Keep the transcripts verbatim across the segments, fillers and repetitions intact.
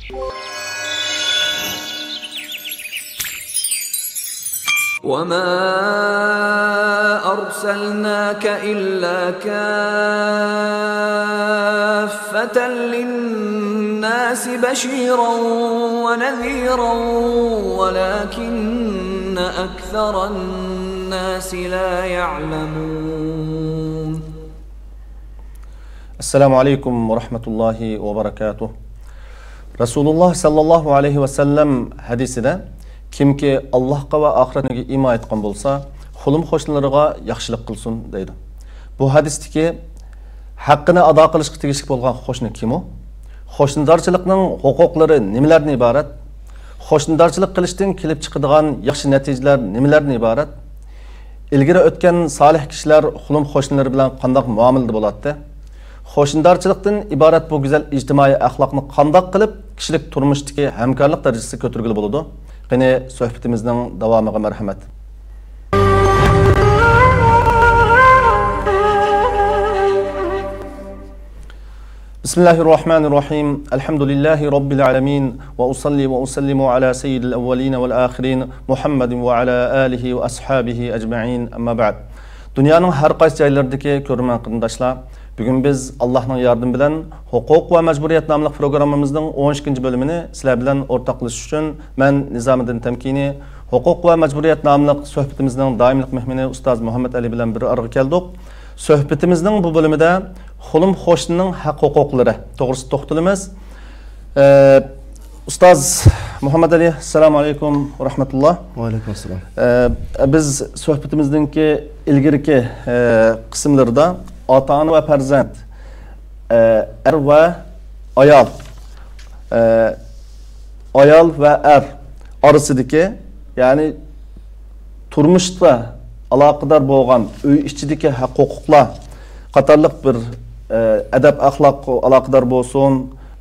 وما أرسلناك إلا كافة للناس بشيرا ونذيرا ولكن أكثر الناس لا يعلمون. ئەسسالامۇ ئەلەيكۇم ۋە رەھمەتۇللاھى ۋە بەرەكاتۇھ. رەسۇلۇللاھ ساللاللاھۇ ئەلەيھى ۋەسەللەم ھەدىسىدە، «كىمكى ئاللاھقا ۋە ئاخىرەت كۈنىگە ئىمان ئېيتقان بولسا، قولۇم قوشنىلىرىغا ياخشىلىق قىلسۇن» دەيدۇ. بۇ ھەدىستىكى ھەققىنى ئادا قىلىشقا تېگىشلىك بولغان قوشنا كىم ئۇ؟ قوشنىدارچىلىقنىڭ ھوقۇقلىرى نېمىلەردىن ئىبارەت؟ قوشنىدارچىلىق قىلىشتىن كېلىپ چىقىدىغان ياخشى نەتىجىلەر نېمىلەردىن ئىبارەت؟ ئىلگىرى ئۆتكەن سالىھ كىشىلەر قولۇم قوشنىلىرى بىلەن قانداق مۇئامىلىدە بولاتتى؟ قوشنىدارچىلىقتىن ئىبارەت بۇ گۈزەل ئىجتىمائىي ئەخلاقنى قانداق قىلىپ كىشىلىك تۇرمۇشتىكى ھەمكارلىق دەرىجىسىگە كۆتۈرگىلى بولىدۇ؟ قېنى، سۆھبىتىمىزنىڭ داۋامىغا مەرھەمەت. بسم الله الرحمن الرحيم. الحمد لله رب العالمين. وأصلي وأسلم على سيد الأولين والآخرين محمد وعلى آله وأصحابه أجمعين. أما بعد. دۇنيانىڭ ھەر قايسى جايلىرىدىكى كۆرۈرمەن قېرىنداشلار، بۈگۈن بىز ئاللاھنىڭ ياردىمى بىلەن ھوقۇق ۋە مەجبۇرىيەت ناملىق پروگراممىمىزنىڭ ئون ئىككىنچى بۆلۈمىنى سىلەر بىلەن ئورتاقلىشىش ئۈچۈن مەن نىزامىدىن تەمكىنى ھوقۇق ۋە مەجبۇرىيەت ناملىق سۆھبىتىمىزنىڭ دائىملىق مېھمىنى ئۇستاز مۇھەممەد ئەلى بىلەن بىر ئارىغا كەلدۇق. سۆھبىتىمىزنىڭ بۇ بۆلۈمىدە قولۇم قوشنىنىڭ ھەق ھوقۇقلىرى توغرىسىدا توختىلىمىز. ئە، ئۇستاز مۇھەممەد ئەلى، ئەسسالامۇ ئەلەيكۇم ۋە رەھمەتۇللا. ۋەئەلەيكۇم ئەسسالام. ئە، بىز سۆھبىتىمىزنىڭكى ئىلگىرىكى، ئە، قىسىملىرىدا ئاتا-ئانا ۋە پەرزەنت، ئە، ئەر ۋە ئايال، ئە، ئايال ۋە ئەر ئارىسىدىكى، يەنى تۇرمۇشتا ئالاقىدار بولغان ئۆي ئىچىدىكى ھەق-ھوقۇقلار قاتارلىق بىر، ئە، ئەدەپ-ئەخلاق ئالاقىدار بولسۇن،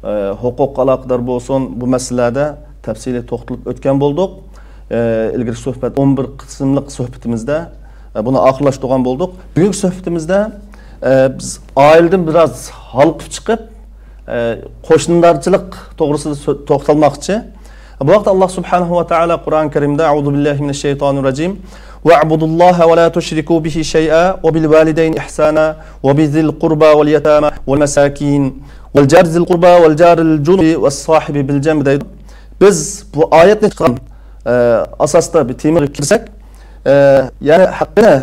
ئە، ھوقۇق ئالاقىدار بولسۇن، بۇ مەسىلىلەردە تەپسىلىي توختىلىپ ئۆتكەن بولدۇق. ئە، ئىلگىرىكى سۆھبەت ئون بىر قىسىملىق سۆھبىتىمىزدە، ئە، بۇنى ئاخىرلاشتۇرغان بولدۇق. بۈگۈنكى سۆھبىتىمىزدە، ئە، بىز ئائىلىدىن بىراز ھالقىپ چىقىپ، ئە، قوشنىدارچىلىق توغرىسىدا سۆ-، توختالماقچى. بۇ ھەقتە ئاللاھ سۇبھانەھۇ ۋە تائالا قۇرئان كەرىمدە، أعوذ بالله من الشيطان الرجيم، واعبدوا الله ولا تشركوا به شيئا وبالوالدين إحسانا وبذي القربى واليتامى والمساكين والجار ذي القربى والجار الجنب والصاحب بالجنب دەيدۇ. بىز بۇ ئايەتنى چىققان، ئە، ئاساستا بىر تېمىغا كىرسەك، ئە، يەنى ھەققىنى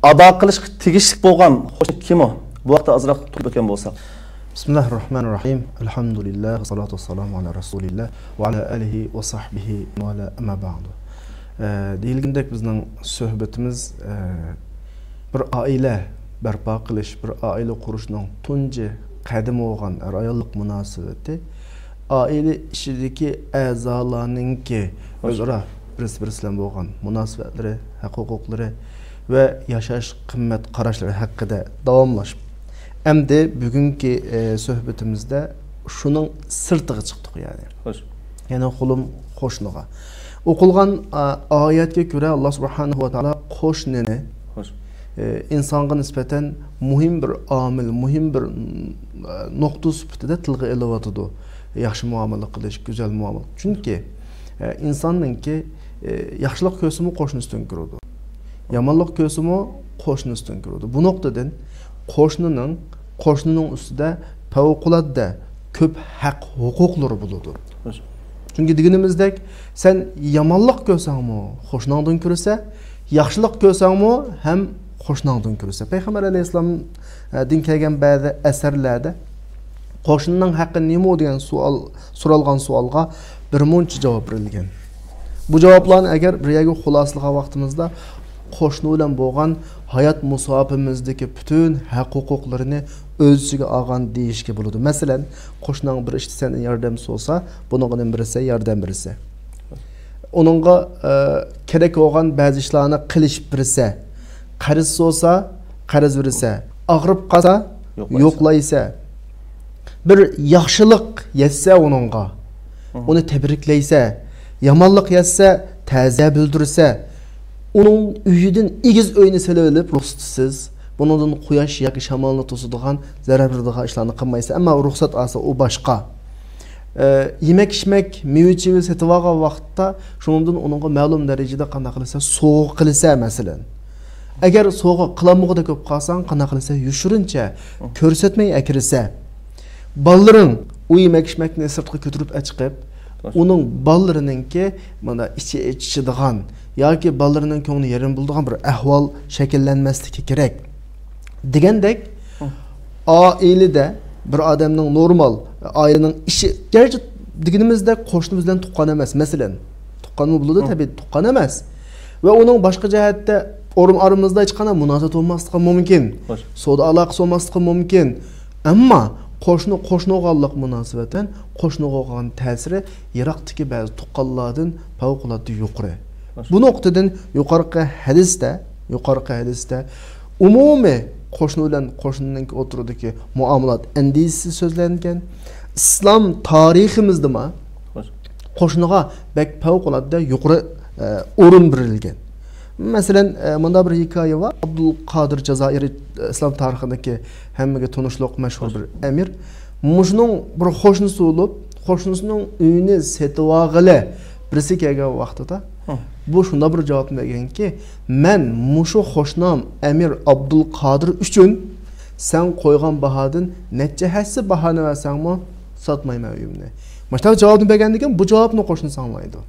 ئادا قىلىشقا تېگىشلىك بولغان قوشنا كىم ئۇ؟ بۇ ھەقتە ئازراق توختىلىپ ئۆتكەن بولساق. بسم الله الرحمن الرحيم. الحمد لله والصلاة والسلام على رسول الله وعلى آله وصحبه وعلى أما بعد. ئە، دېيىلگىنىدەك بىزنىڭ سۆھبىتىمىز، ئە، بىر ئائىلە بەرپا قىلىش، بىر ئائىلە قۇرۇشنىڭ تۇنجى قەدىمى بولغان ئەر-ئاياللىق مۇناسىۋىتى، ئائىلە ئىچىدىكى ئەزالارنىڭكى ئۆزئارا بىرسى-بىرسى بىلەن بولغان مۇناسىۋەتلىرى، ھەق-ھوقۇقلىرى ۋە ياشاش قىممەت قاراشلىرى ھەققىدە داۋاملاشىپ، ئەمدى بۈگۈنكى، ئە، سۆھبىتىمىزدە شۇنىڭ سىرتىغا چىقتۇق، يەنى. خوش. يەنى قولۇم قوشنىغا. ئوقۇلغان، ئا، ئايەتكە كۆرە، ئاللاھ سۇبھانەھۇ ۋە تائالا قوشنىنى، خوش. ئە، ئىنسانغا نىسبەتەن مۇھىم بىر ئامىل، مۇھىم بىر، ئە، نۇقتا سۈپىتىدە تىلغا ئېلىۋاتىدۇ. ياخشى مۇئامىلە قىلىش، گۈزەل مۇئامىلە. چۈنكى، ئە، ئىنساننىڭكى، ئە، ياخشىلىق كۆرسىمۇ قوشنىسىدىن كۆرىدۇ. يامانلىق كۆرسىمۇ قوشنىسىدىن كۆرىدۇ. بۇ نۇقتىدىن قوشنىنىڭ، قوشنىنىڭ ئۈستىدە پەۋقۇلئاددە كۆپ ھەق ھوقۇقلىرى بولىدۇ. چۈنكى دېگىنىمىزدەك، سەن يامانلىق كۆرسەڭمۇ قوشناڭدىن كۆرىسەن، ياخشىلىق كۆرسەڭمۇ ھەم قوشناڭدىن كۆرىسەن. پەيغەمبەر ئەلەيھىسسالام، ئە، دىن كەلگەن بەزى ئەسەرلەردە قوشنىنىڭ ھەققى نېمە دېگەن سوئال، سورالغان سوئالغا بىر مۇنچە جاۋاب بېرىلگەن. بۇ جاۋابلارنى ئەگەر بىر يەرگە خۇلاسىلىغان ۋاقتىمىزدا، قوشنا بىلەن بولغان ھايات مۇساپىمىزدىكى پۈتۈن ھەق ھوقۇقلىرىنى ئۆز ئىچىگە ئالغان دېيىشكە بولىدۇ. مەسىلەن، قوشناڭ بىر ئىشتا سەندىن ياردەم سورىسا، بۇنىڭغا نېمە بېرىسەن؟ ياردەم بېرىسەن. ئۇنىڭغا، ئە، كېرەك بولغان بەزى ئىشلارنى قىلىشىپ بېرىسەن. قەرز سورىسا، قەرز بېرىسەن. ئاغرىپ قالسا، يوقلايسەن. يوقلايسەن. بىر ياخشىلىق يەتسە ئۇنىڭغا، ئۇنى تەبرىكلەيسەن. يامانلىق يەتسە، تەزىيە بىلدۈرىسەن. ئۇنىڭ ئۆيىدىن ئېگىز ئۆينى سېلىۋېلىپ، رۇخسىتىسىز، بۇنىڭدىن قۇياش ياكى شامالنى توسىدىغان، زەرەر بېرىدىغان ئىشلارنى قىلمايسەن. ئەمما رۇخسەت ئالسا، ئۇ باشقا. ئە، يېمەك-ئىچمەك، مېۋە-چېۋە سېتىۋالغان ۋاقىتتا شۇنىڭدىن ئۇنىڭغا مەلۇم دەرىجىدە قانداق قىلىسەن، سوۋغا قىلىسەن، مەسىلەن. ئەگەر سوۋغا قىلالمىغۇدەك بولۇپ قالساڭ، قانداق قىلىسەن، يوشۇرۇنچە، كۆرسەتمەي ئەكىرىسەن. بالىلىرىڭ ئۇ يېمەك-ئىچمەكنى سىرتقا كۆتۈرۈپ ئەچىقىپ، ئۇنىڭ بالىلىرىنىڭكى مانا ئىچى ئېچىشىدىغان ياكى بالىلىرىنىڭ كۆڭلى يېرىم بولىدىغان بىر ئەھۋال شەكىللەنمەسلىكى كېرەك. دېگەندەك، ئائىلىدە بىر ئادەمنىڭ نورمال، ئائىلىنىڭ ئىشى، گەرچە دېگىنىمىزدەك قوشنىمىز بىلەن تۇغقان ئەمەس، مەسىلەن، تۇغقانمۇ بولىدۇ، تەبىئىي تۇغقان ئەمەس. ۋە ئۇنىڭ باشقا جەھەتتە ئورۇن ئارىمىزدا ھېچقانداق مۇناسىۋەت بولماسلىقى مۇمكىن. سودا ئالاقىسى بولماسلىقى مۇمكىن. ئەمما قوشنا قوشنا بولغانلىق مۇناسىۋەتەن قوشنىغا بولغان تەسىرى يىراقتىكى بەزى تۇغقانلاردىن پەۋقۇلئاددە يۇقىرى. بۇ نۇقتىدىن يۇقىرىقى ھەدىستە، يۇقىرىقى ھەدىستە ئومۇمىي قوشنا بىلەن قوشنىنىڭ ئوتتۇرىدىكى مۇئامىلات ئەندىزىسى سۆزلەنگەن. ئىسلام تارىخىمىزدىمۇ قوشنىغا بەك پەۋقۇلئاددە يۇقىرى، ئە، ئورۇن بېرىلگەن. مەسىلەن، ئە، مۇنداق بىر ھېكايە بار. ئابدۇل قادىر جازائىرى، ئە، ئىسلام تارىخىدىكى ھەممىگە تونۇشلۇق مەشھۇر بىر ئەمىر. مۇشۇنىڭ بىر قوشنىسى بولۇپ، قوشنىسىنىڭ ئۆيىنى سېتىۋالغىلى بىرسى كەلگەن ۋاقتىدا، بۇ شۇنداق بىر جاۋابنى بەرگەنكى، مەن مۇشۇ قوشنام ئەمىر ئابدۇل قادىر ئۈچۈن سەن قويغان باھادىن نەچچە ھەسسە باھانى بەرسەڭمۇ ساتمايمەن ئۆيۈمنى. مۇشۇنداق جاۋابنى بەرگەندىن كېيىن بۇ جاۋابنى قوشنىسى ئاڭلايدۇ.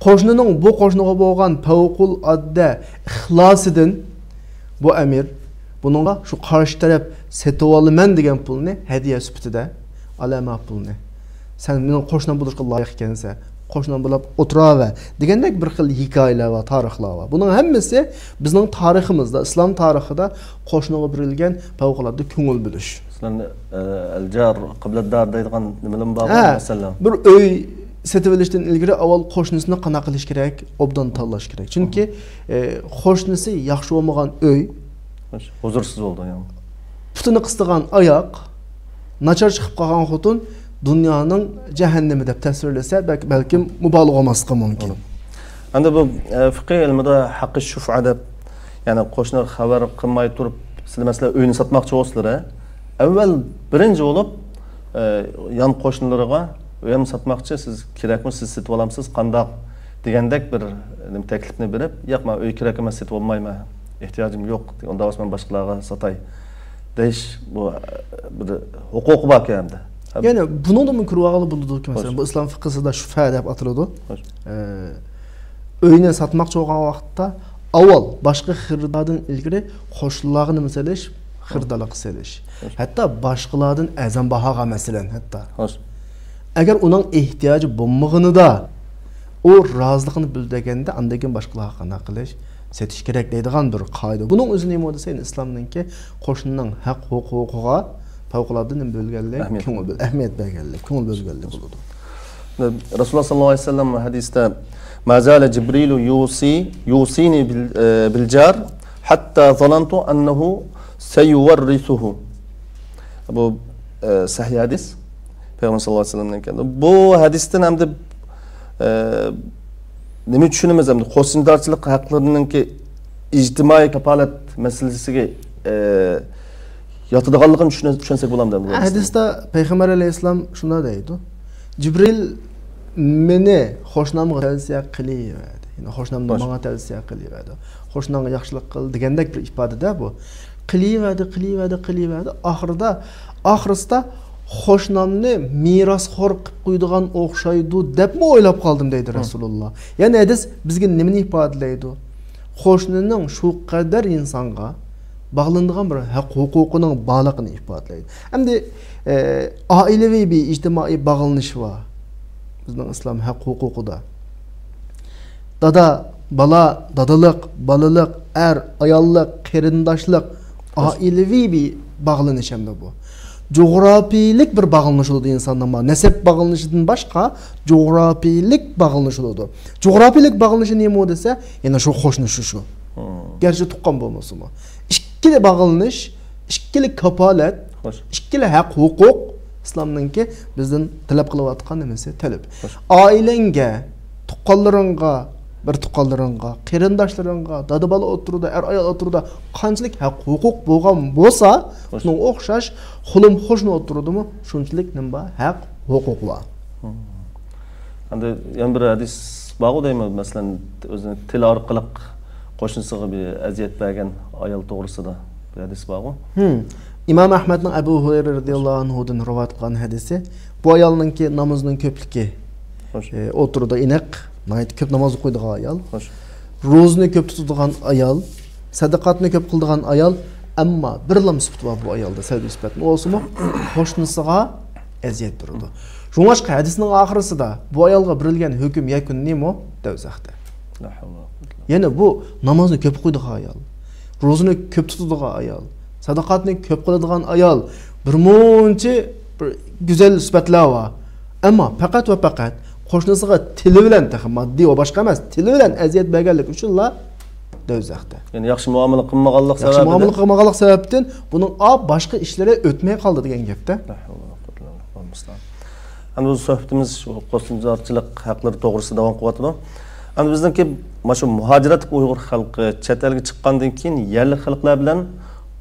قوشنىنىڭ بۇ قوشنىغا بولغان پەۋقۇلئاددە ئىخلاسىدىن بۇ ئەمىر بۇنىڭغا شۇ قارشى تەرەپ سېتىۋالىمەن دېگەن پۇلنى ھەدىيە سۈپىتىدە، ئالە ما پۇلنى. سەن مېنىڭ قوشنام بولۇشقا لايىق ئىكەنسەن، قوشنام بولاپ ئولتۇراۋەر دېگەندەك بىر خىل ھېكايىلەر بار، تارىخلار بار. بۇنىڭ ھەممىسى بىزنىڭ تارىخىمىزدا، ئىسلام تارىخىدا قوشنىغا بېرىلگەن پەۋقۇلئاددە كۆڭۈل بۆلۈش. مەسىلەن، ئە، ئەلجار، قىبلىدار دەيدىغان نېمىلىمۇ بار، ھە، مەسىلەن. بىر ئۆي سېتىۋېلىشتىن ئىلگىرى ئاۋۋال قوشنىسىنى قانداق قىلىش كېرەك، ئوبدان تاللاش كېرەك. چۈنكى، ئە، قوشنىسى ياخشى بولمىغان ئۆي، ھۇزۇرسىز بولىدۇ، يەنى. پۇتىنى قىستىغان ئاياق، ناچار چىقىپ قالغان خوتۇن دۇنيانىڭ جەھەننىمى دەپ تەسۋىرلىسە، بەك-، بەلكىم مۇبالىغە بولماسلىقى مۇمكىن. ئەمدى بۇ، ئە، فىقىھ ئىلمىدا ھەققى شۇفئە دەپ، يەنى قوشنىغا خەۋەر قىلماي تۇرۇپ، سىلەر مەسىلەن ئۆينى ساتماقچى بولسىلەر، ئەۋۋەل بىرىنچى بولۇپ، ئە، يان قوشنىلىرىغا، ئۆيۈمنى ساتماقچى، سىز كېرەكمۇ، سىز سېتىۋالامسىز، قانداق دېگەندەك بىر نېمە تەكلىپنى بېرىپ، ياق، مەن ئۆي كېرەك ئەمەس، سېتىۋالمايمەن، ئېھتىياجىم يوق، ئۇنداق بولسا مەن باشقىلارغا ساتاي دەيش، بۇ بىر ھوقۇقى باركەن ئەمدى. يەنى بۇنىڭدىنمۇ كۆرۈۋالغىلى بولىدۇكى، مەسىلەن، بۇ ئىسلام فىقھىسىدا شۇفئە دەپ ئاتىلىدۇ. ئە، ئۆينى ساتماقچى بولغان ۋاقىتتا ئاۋۋال باشقا خېرىداردىن ئىلگىرى قوشنىلارغا نېمە سېلىش؟ خېرىدارلىققا سېلىش. ھەتتا باشقىلاردىن ئەرزان باھاغا، مەسىلەن، ھەتتا. ئەگەر ئۇنىڭ ئېھتىياجى بولمىغىنىدا، ئۇ رازىلىقىنى بىلدۈرگەندە، ئاندىن كېيىن باشقىلارغا قانداق قىلىش؟ سېتىش كېرەك دەيدىغان بىر قائىدە. بۇنىڭ ئۆزى نېمە دېسە، ئىسلامنىڭكى قوشنىنىڭ ھەق ھوقۇقىغا پەۋقۇلئاددە نېمە بۆلگەنلىك؟ ئەھمىيەت. كۆڭۈل بۆل-، ئەھمىيەت بەرگەنلىك، كۆڭۈل بۆلگەنلىك بولىدۇ. رەسۇلۇللاھ سەللەللاھۇ ئەلەيھى ۋەسەللەم ھەدىستە، ما زال جىبرىلۇ يۇسى، يۇسىنى بىل، ئە، بىل جار، ھەتتا زانانتۇ ئەننەھۇ سەيۇۋەررىسۇھۇ. بۇ، ئە، سەھىھ ھەدىس. پەيغەمبەر سەللەللاھۇ ئەلەيھى ۋەسەللەمدىن كەلدى. بۇ ھەدىستىن ئەمدى، ئە، نېمە چۈشىنىمىز ئەمدى؟ قوشنىدارچىلىق ھەقلىرىنىڭكى ئىجتىمائىي كاپالەت مەسىلىسىگە، ئە، ياتىدىغانلىقىنى چۈشىنە-، چۈشەنسەك بولامدۇ ئەمدى بۇ ھەدىستە؟ ھەدىستە پەيغەمبەر ئەلەيھىسسالام شۇنداق دەيدۇ، جىبرىل مېنى قوشنامغا تەۋسىيە قىلىۋەردى. يەنى قوشنامنى ماڭا تەۋسىيە قىلىۋەردى. قوشناڭغا ياخشىلىق قىل دېگەندەك بىر ئىپادىدە بۇ. قىلىۋەردى، قىلىۋەردى، قىلىۋەردى. ئاخىرىدا، ئاخىرسىدا قوشنامنى مىراسخور قىلىپ قويىدىغان ئوخشايدۇ دەپمۇ ئويلاپ قالدىم دەيدۇ رەسۇلۇللا. يەنى ھەدىس بىزگە نېمىنى ئىپادىلەيدۇ؟ قوشنىنىڭ شۇ قەدەر ئىنسانغا باغلىنىدىغان بىر ھەق ھوقۇقىنىڭ بارلىقىنى ئىپادىلەيدۇ. ئەمدى، ئە، ئائىلىۋى بىر ئىجتىمائىي باغلىنىش بار بىزنىڭ ئىسلام ھەق ھوقۇقىدا. دادا، بالا، دادىلىق، بالىلىق، ئەر، ئاياللىق، قېرىنداشلىق، ئائىلىۋى بىر باغلىنىش ئەمدى بۇ. جۇغراپىيىلىك بىر باغلىنىش بولىدۇ ئىنساننىڭ بار. نەسەب باغلىنىشىدىن باشقا جۇغراپىيىلىك باغلىنىش بولىدۇ. جۇغراپىيىلىك باغلىنىشى نېمە دېسە، يەنە شۇ قوشنا شۇ شۇ. گەرچە تۇغقان بولمىسىمۇ. ئىككىلى باغلىنىش، ئىككىلى كاپالەت، ئىككىلى ھەق ھوقۇق ئىسلامنىڭكى بىزدىن تەلەپ قىلىۋاتقان نېمىسى، تەلىپى. ئائىلەڭگە، تۇغقانلىرىڭغا، بىر تۇغقانلىرىڭغا، قېرىنداشلىرىڭغا، دادا بالا ئوتتۇرىدا، ئەر ئايال ئوتتۇرىدا قانچىلىك ھەق ھوقۇق بولغان بولسا، شۇنىڭغا ئوخشاش خۇلۇم خوشنا ئوتتۇرىدىمۇ شۇنچىلىك نېمە بار؟ ھەق ھوقۇق بار. ئەمدى يەنە بىر ھەدىس بارغۇ دەيمەن، مەسىلەن، ئۆزىنىڭ تىلى ئارقىلىق قوشنىسىغا بىر ئەزىيەت بەرگەن ئايال توغرىسىدا بىر ھەدىس بارغۇ. ئىمام ئەھمەدنىڭ ئەبۇ ھۇرەيرە رەزىياللاھۇ ئەنھۇدىن رىۋايەت قىلغان ھەدىسى، بۇ ئايالنىڭكى نامىزىنىڭ كۆپلۈكى، ئوتتۇرىدا ئېنىق، ناھايىتى كۆپ ناماز ئوقۇيدىغان ئايال، روزىنى كۆپ تۇتىدىغان ئايال، سەدىقاتنى كۆپ قىلىدىغان ئايال، ئەمما بىرلا سۈپىتى بار بۇ ئايالدا، سەۋەبىي سۈپەتنى ئولسىمۇ، قوشنىسىغا ئەزىيەت بېرىدۇ. شۇڭلاشقا ھەدىسنىڭ ئاخىرىسىدا بۇ ئايالغا بېرىلگەن ھۆكۈم يەكۈنى نېمە؟ دوزاختا. يەنى بۇ نامازنى كۆپ ئوقۇيدىغان ئايال، روزىنى كۆپ تۇتىدىغان ئايال، سەدىقاتنى كۆپ قىلىدىغان ئايال، بىر مۇنچە بىر گۈزەل سۈپەتلەر بار. ئەمما پەقەت ۋە پەقەت قوشنىسىغا تىلى بىلەن، تېخى ماددىي ۋە باشقا ئەمەس، تىلى بىلەن ئەزىيەت بەرگەنلىكى ئۈچۈنلا دوزاختا. يەنى ياخشى مۇئامىلە قىلمىغانلىق سەۋەبىدىن. ياخشى مۇئامىلە قىلمىغانلىق سەۋەبىدىن بۇنىڭ ئا باشقا ئىشلىرى ئۆتمەي قالدى دېگەن گەپتە. ئەمدى بۇ سۆھبىتىمىز شۇ قوشنىدارچىلىق ھەقلىرى توغرىسىدا داۋام قىلىۋاتىدۇ. ئەمدى بىزنىڭكى مانا شۇ مۇھاجىرەتلىك ئۇيغۇر خەلقى چەت ئەلگە چىققاندىن كېيىن يەرلىك خەلقلەر بىلەن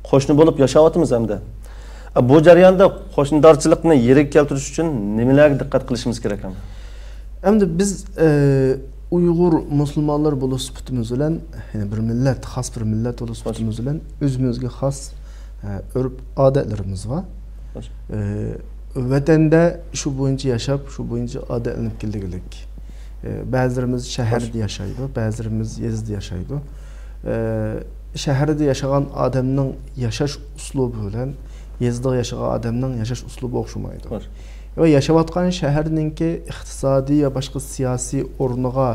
قوشنا بولۇپ ياشاۋاتىمىز ئەمدى. بۇ جەرياندا قوشنىدارچىلىقنى يېرىگە كەلتۈرۈش ئۈچۈن نېمىلەرگە دىققەت قىلىشىمىز كېرەك ئەمدى؟ ئەمدى بىز ئە، ئۇيغۇر مۇسۇلمانلار بولۇش سۈپىتىمىز بىلەن، يەنى بىر مىللەت، خاس بىر مىللەت بولۇش سۈپىتىمىز بىلەن ئۆزىمىزگە خاس ئە، ئۆرپ ئادەتلىرىمىز بار. ئە، ۋەتەندە شۇ بويىچە ياشاپ، شۇ بويىچە ئادەتلىنىپ كېلىدىغىلىك. ئە، بەزىلىرىمىز شەھەردە ياشايدۇ، بەزىلىرىمىز يېزىدا ياشايدۇ. ئە، شەھەردە ياشىغان ئادەمنىڭ ياشاش ئۇسلۇبى بىلەن يېزىدا ياشىغان ئادەمنىڭ ياشاش ئۇسلۇبى ئوخشىمايدۇ. ۋە ياشاۋاتقان شەھەرنىڭكى ئىقتىسادىي ۋە باشقا سىياسىي ئورنىغا،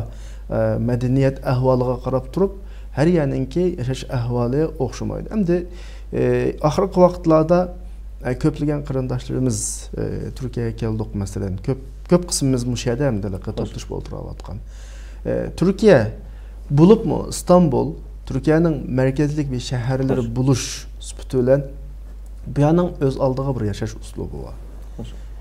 ئە، مەدەنىيەت ئەھۋالىغا قاراپ تۇرۇپ، ھەر يەرنىڭكى ياشاش ئەھۋالى ئوخشىمايدۇ. ئەمدى، ئە، ئاخىرقى ۋاقىتلاردا، ئە، كۆپلىگەن قېرىنداشلىرىمىز، ئە، تۈركىيەگە كەلدۇق، مەسىلەن، كۆپ، كۆپ قىسمىمىز مۇشۇ يەردە ئەمدى توپلىشىپ ئولتۇراۋاتقان. ئە، تۈركىيە بولۇپمۇ ئىستانبۇل، تۈركىيەنىڭ مەركەزلىك بىر شەھەرلىرى بولۇش سۈپىتى بىلەن بۇ يەرنىڭ ئۆز ئالدىغا بىر ياشاش ئۇسلۇبى بار.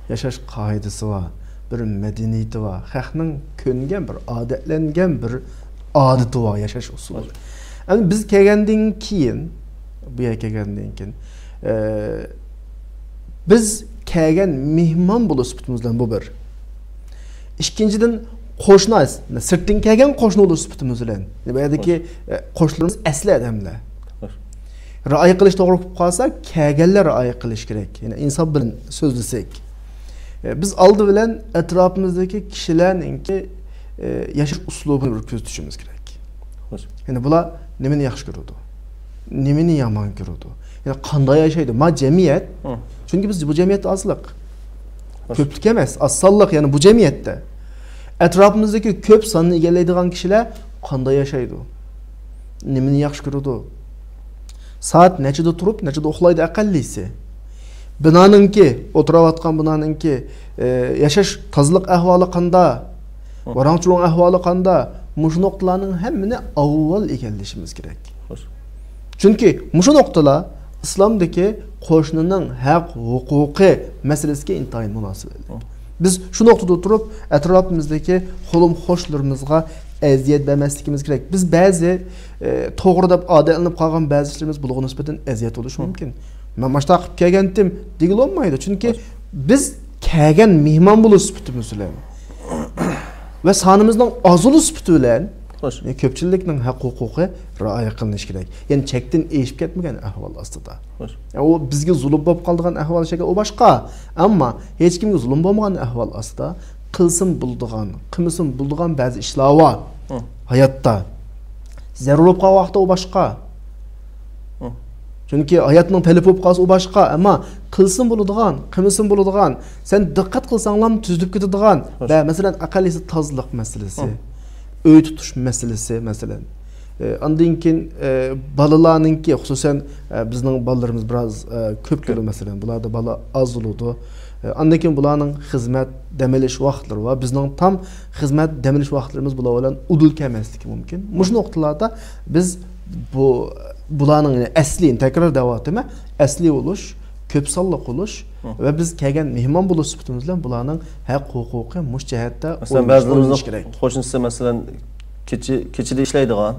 ياشاش قائىدىسى بار، بىر مەدەنىيىتى بار، خەقنىڭ كۆنگەن بىر، ئادەتلەنگەن بىر ئادىتى بار، ياشاش ئۇسۇلى. ئەمدى بىز كەلگەندىن كېيىن، بۇ يەرگە كەلگەندىن كېيىن، ئە، بىز كەلگەن مېھمان بولۇش سۈپىتىمىز بىلەن بۇ بىر. ئىككىنچىدىن، قوشنا، سىرتتىن كەلگەن قوشنا بولۇش سۈپىتىمىز بىلەن. بۇ يەردىكى، ئە، قوشنىلىرىمىز ئەسلى ئادەملەر. رىئايە قىلىش توغرا بولۇپ قالسا، كەلگەنلەر رىئايە قىلىش كېرەك. يەنى ئىنساپ بىلەن سۆزلىسەك. ئە، بىز ئالدى بىلەن ئەتراپىمىزدىكى كىشىلەرنىڭكى، ئە، ياشاش ئۇسلۇبىنى بىر كۆزىتىشىمىز كېرەك. يەنى بۇلار نېمىنى ياخشى كۆرىدۇ؟ نېمىنى يامان كۆرىدۇ؟ يەنى قانداق ياشايدۇ؟ ما جەمئىيەت. چۈنكى بىز بۇ جەمئىيەتتە ئازلىق. كۆپلۈك ئەمەس، ئاز سانلىق، يەنى بۇ جەمئىيەتتە. ئەتراپىمىزدىكى كۆپ ساننى ئىگىلەيدىغان كىشىلەر قانداق ياشايدۇ؟ نېمىنى ياخشى كۆرىدۇ؟ سائەت نەچچىدە تۇرۇپ، نەچچىدە ئۇخلايدۇ ئەقەللىسى؟ بىنانىڭكى، ئولتۇراۋاتقان بىنانىڭكى، ئە، ياشاش، تازىلىق ئەھۋالى قانداق؟ ۋاراڭ-چۇرۇڭ ئەھۋالى قانداق؟ مۇشۇ نۇقتىلارنىڭ ھەممىنى ئاۋۋال ئىگىلىشىمىز كېرەك. چۈنكى مۇشۇ نۇقتىلار ئىسلامدىكى قوشنىنىڭ ھەق ھوقۇقى مەسىلىسىگە ئىنتايىن مۇناسىۋەتلىك. بىز شۇ نۇقتىدا تۇرۇپ، ئەتراپىمىزدىكى قولۇم خوشلىرىمىزغا ئەزىيەت بەرمەسلىكىمىز كېرەك. بىز بەزى، ئە، توغرا دەپ ئادەتلىنىپ قالغان بەزى ئىشلىرىمىز بۇلارغا نىسبەتەن ئەزىيەت بولۇشى مۇمكىن. مەن ماشۇنداق قىلىپ كەلگەنتىم دېگىلى بولمايدۇ. چۈنكى بىز كەلگەن مېھمان بولۇش سۈپىتىمىز بىلەن ۋە سانىمىزنىڭ ئاز بولۇش سۈپىتى بىلەن كۆپچىلىكنىڭ ھەق ھوقۇقى رىئايە قىلىنىشى كېرەك. يەنى چەكتىن ئېشىپ كەتمىگەن ئەھۋال ئاستىدا. ئۇ بىزگە زۇلۇم بولۇپ قالىدىغان ئەھۋال شەكىل، ئۇ باشقا. ئەمما ھېچكىمگە زۇلۇم بولمىغان ئەھۋال ئاستىدا قىلسىمۇ بولىدىغان، قىلمىسىمۇ بولىدىغان بەزى ئىشلار بار ھاياتتا. زەرۇر بولۇپ قالغان ۋاقىتتا ئۇ باشقا. چۈنكى ھاياتنىڭ تەلىپى بولۇپ قالسا، ئۇ باشقا. ئەمما قىلسىمۇ بولىدىغان، قىلمىسىمۇ بولىدىغان، سەن دىققەت قىلساڭلام تۈزۈلۈپ كېتىدىغان. ۋە مەسىلەن، ئەقەللىسى تازىلىق مەسىلىسى، ئۆي تۇتۇش مەسىلىسى، مەسىلەن. ئە، ئاندىن كېيىن، ئە، بالىلارنىڭكى، خۇسۇسەن، ئە، بىزنىڭ بالىلىرىمىز بىراز، ئە، كۆپ كېلىدۇ، مەسىلەن، بۇلاردا بالا ئاز بولىدۇ. ئە، ئاندىن كېيىن بۇلارنىڭ خىزمەت، دەم ئېلىش ۋاقىتلىرى بار. بىزنىڭ تام خىزمەت، دەم ئېلىش ۋاقىتلىرىمىز بۇلار بىلەن ئۇدۇل كەلمەسلىكى مۇمكىن. مۇشۇ نۇقتىلاردا بىز بۇ، بۇلارنىڭ، يەنى ئەسلىي، تەكرار دەۋاتىمەن، ئەسلىي بولۇش، كۆپ سانلىق بولۇش ۋە بىز كەلگەن مېھمان بولۇش سۈپىتىمىز بىلەن بۇلارنىڭ ھەق ھوقۇقى مۇشۇ جەھەتتە مەسىلەن، بەزىلىرىمىزنىڭ قوشنىسى، مەسىلەن، كېچە، كېچىدە ئىشلەيدىغان،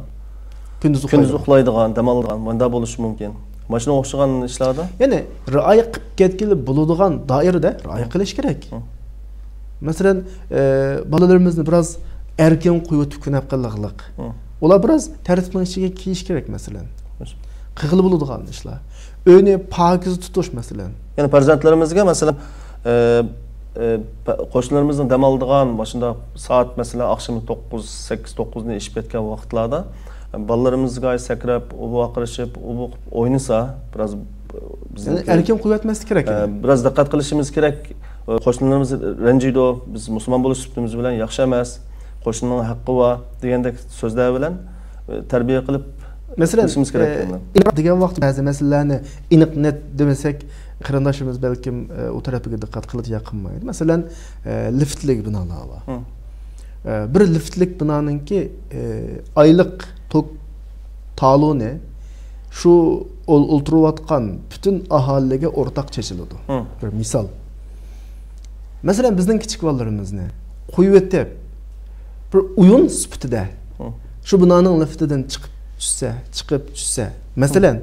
كۈندۈز كۈندۈز ئۇخلايدىغان، دەم ئالىدىغان، مۇنداق بولۇشى مۇمكىن. مانا شۇنىڭغا ئوخشىغان ئىشلاردا. يەنى رىئايە قىلىپ كەتكىلى بولىدىغان دائىرىدە رىئايە قىلىش كېرەك. مەسىلەن، ئە، بالىلىرىمىزنى بىراز ئەركىن قويۇۋېتىپ كۈنەپ قىلىغلىق. ئۇلار بىراز تەرتىپنىڭ ئىچىگە كىرىشى كېرەك، مەسىلەن. قىلغىلى بولىدىغان ئىشلار. ئۆينى پاكىز تۇتۇش، مەسىلەن. يەنى پەرزەنتلىرىمىزگە، مەسىلەن، ئە، ئە، پە-، قوشنىلىرىمىزنىڭ دەم ئالىدىغان مۇشۇنداق سائەت، مەسىلەن، ئاخشىمى توققۇز، سەككىز، توققۇزنى ئېشىپ كەتكەن ۋاقىتلاردا، بالىلىرىمىزغا سەكرەپ، ئۇ بۇ قىلىشىپ، ئۇ بۇ قىلىپ ئوينىسا، بىراز بىزنىڭ يەنى ئەركىن قويۇۋەتمەسلىك كېرەك، ئە، يەنى. بىراز دىققەت قىلىشىمىز كېرەك. قوشنىلىرىمىز رەنجىيدۇ، بىز مۇسۇلمان بولۇش سۈپىتىمىز بىلەن ياخشى ئەمەس، قوشنىنىڭ ھەققى بار دېگەندەك سۆزلەر بىلەن، ئە، تەربىيە قىلىپ مەسىلەن، قىلىشىمىز كېرەك ئە، دېگەن. ئىناق دېگەن ۋاقىتتا بەزى مەسىلىلەرنى ئېنىق نەت دېمىسەك، قېرىنداشلىرىمىز بەلكىم، ئە، ئۇ تەرەپىگە دىققەت قىلىدۇ يا قىلمايدۇ. مەسىلەن، ئە، لىفتلىك بىنالار بار. ئە، بىر لىفتلىك بىنانىڭكى، ئە، ئايلىق توك تالونى شۇ ئول-، ئولتۇرۇۋاتقان پۈتۈن ئاھالىگە ئورتاق چېچىلىدۇ. بىر مىسال. مەسىلەن، بىزنىڭ كىچىك بالىلىرىمىزنى قويۇۋېتىپ، بىر ئويۇن سۈپىتىدە شۇ بىنانىڭ لىفتىدىن چىقىپ چۈشسە، چىقىپ چۈشسە، مەسىلەن،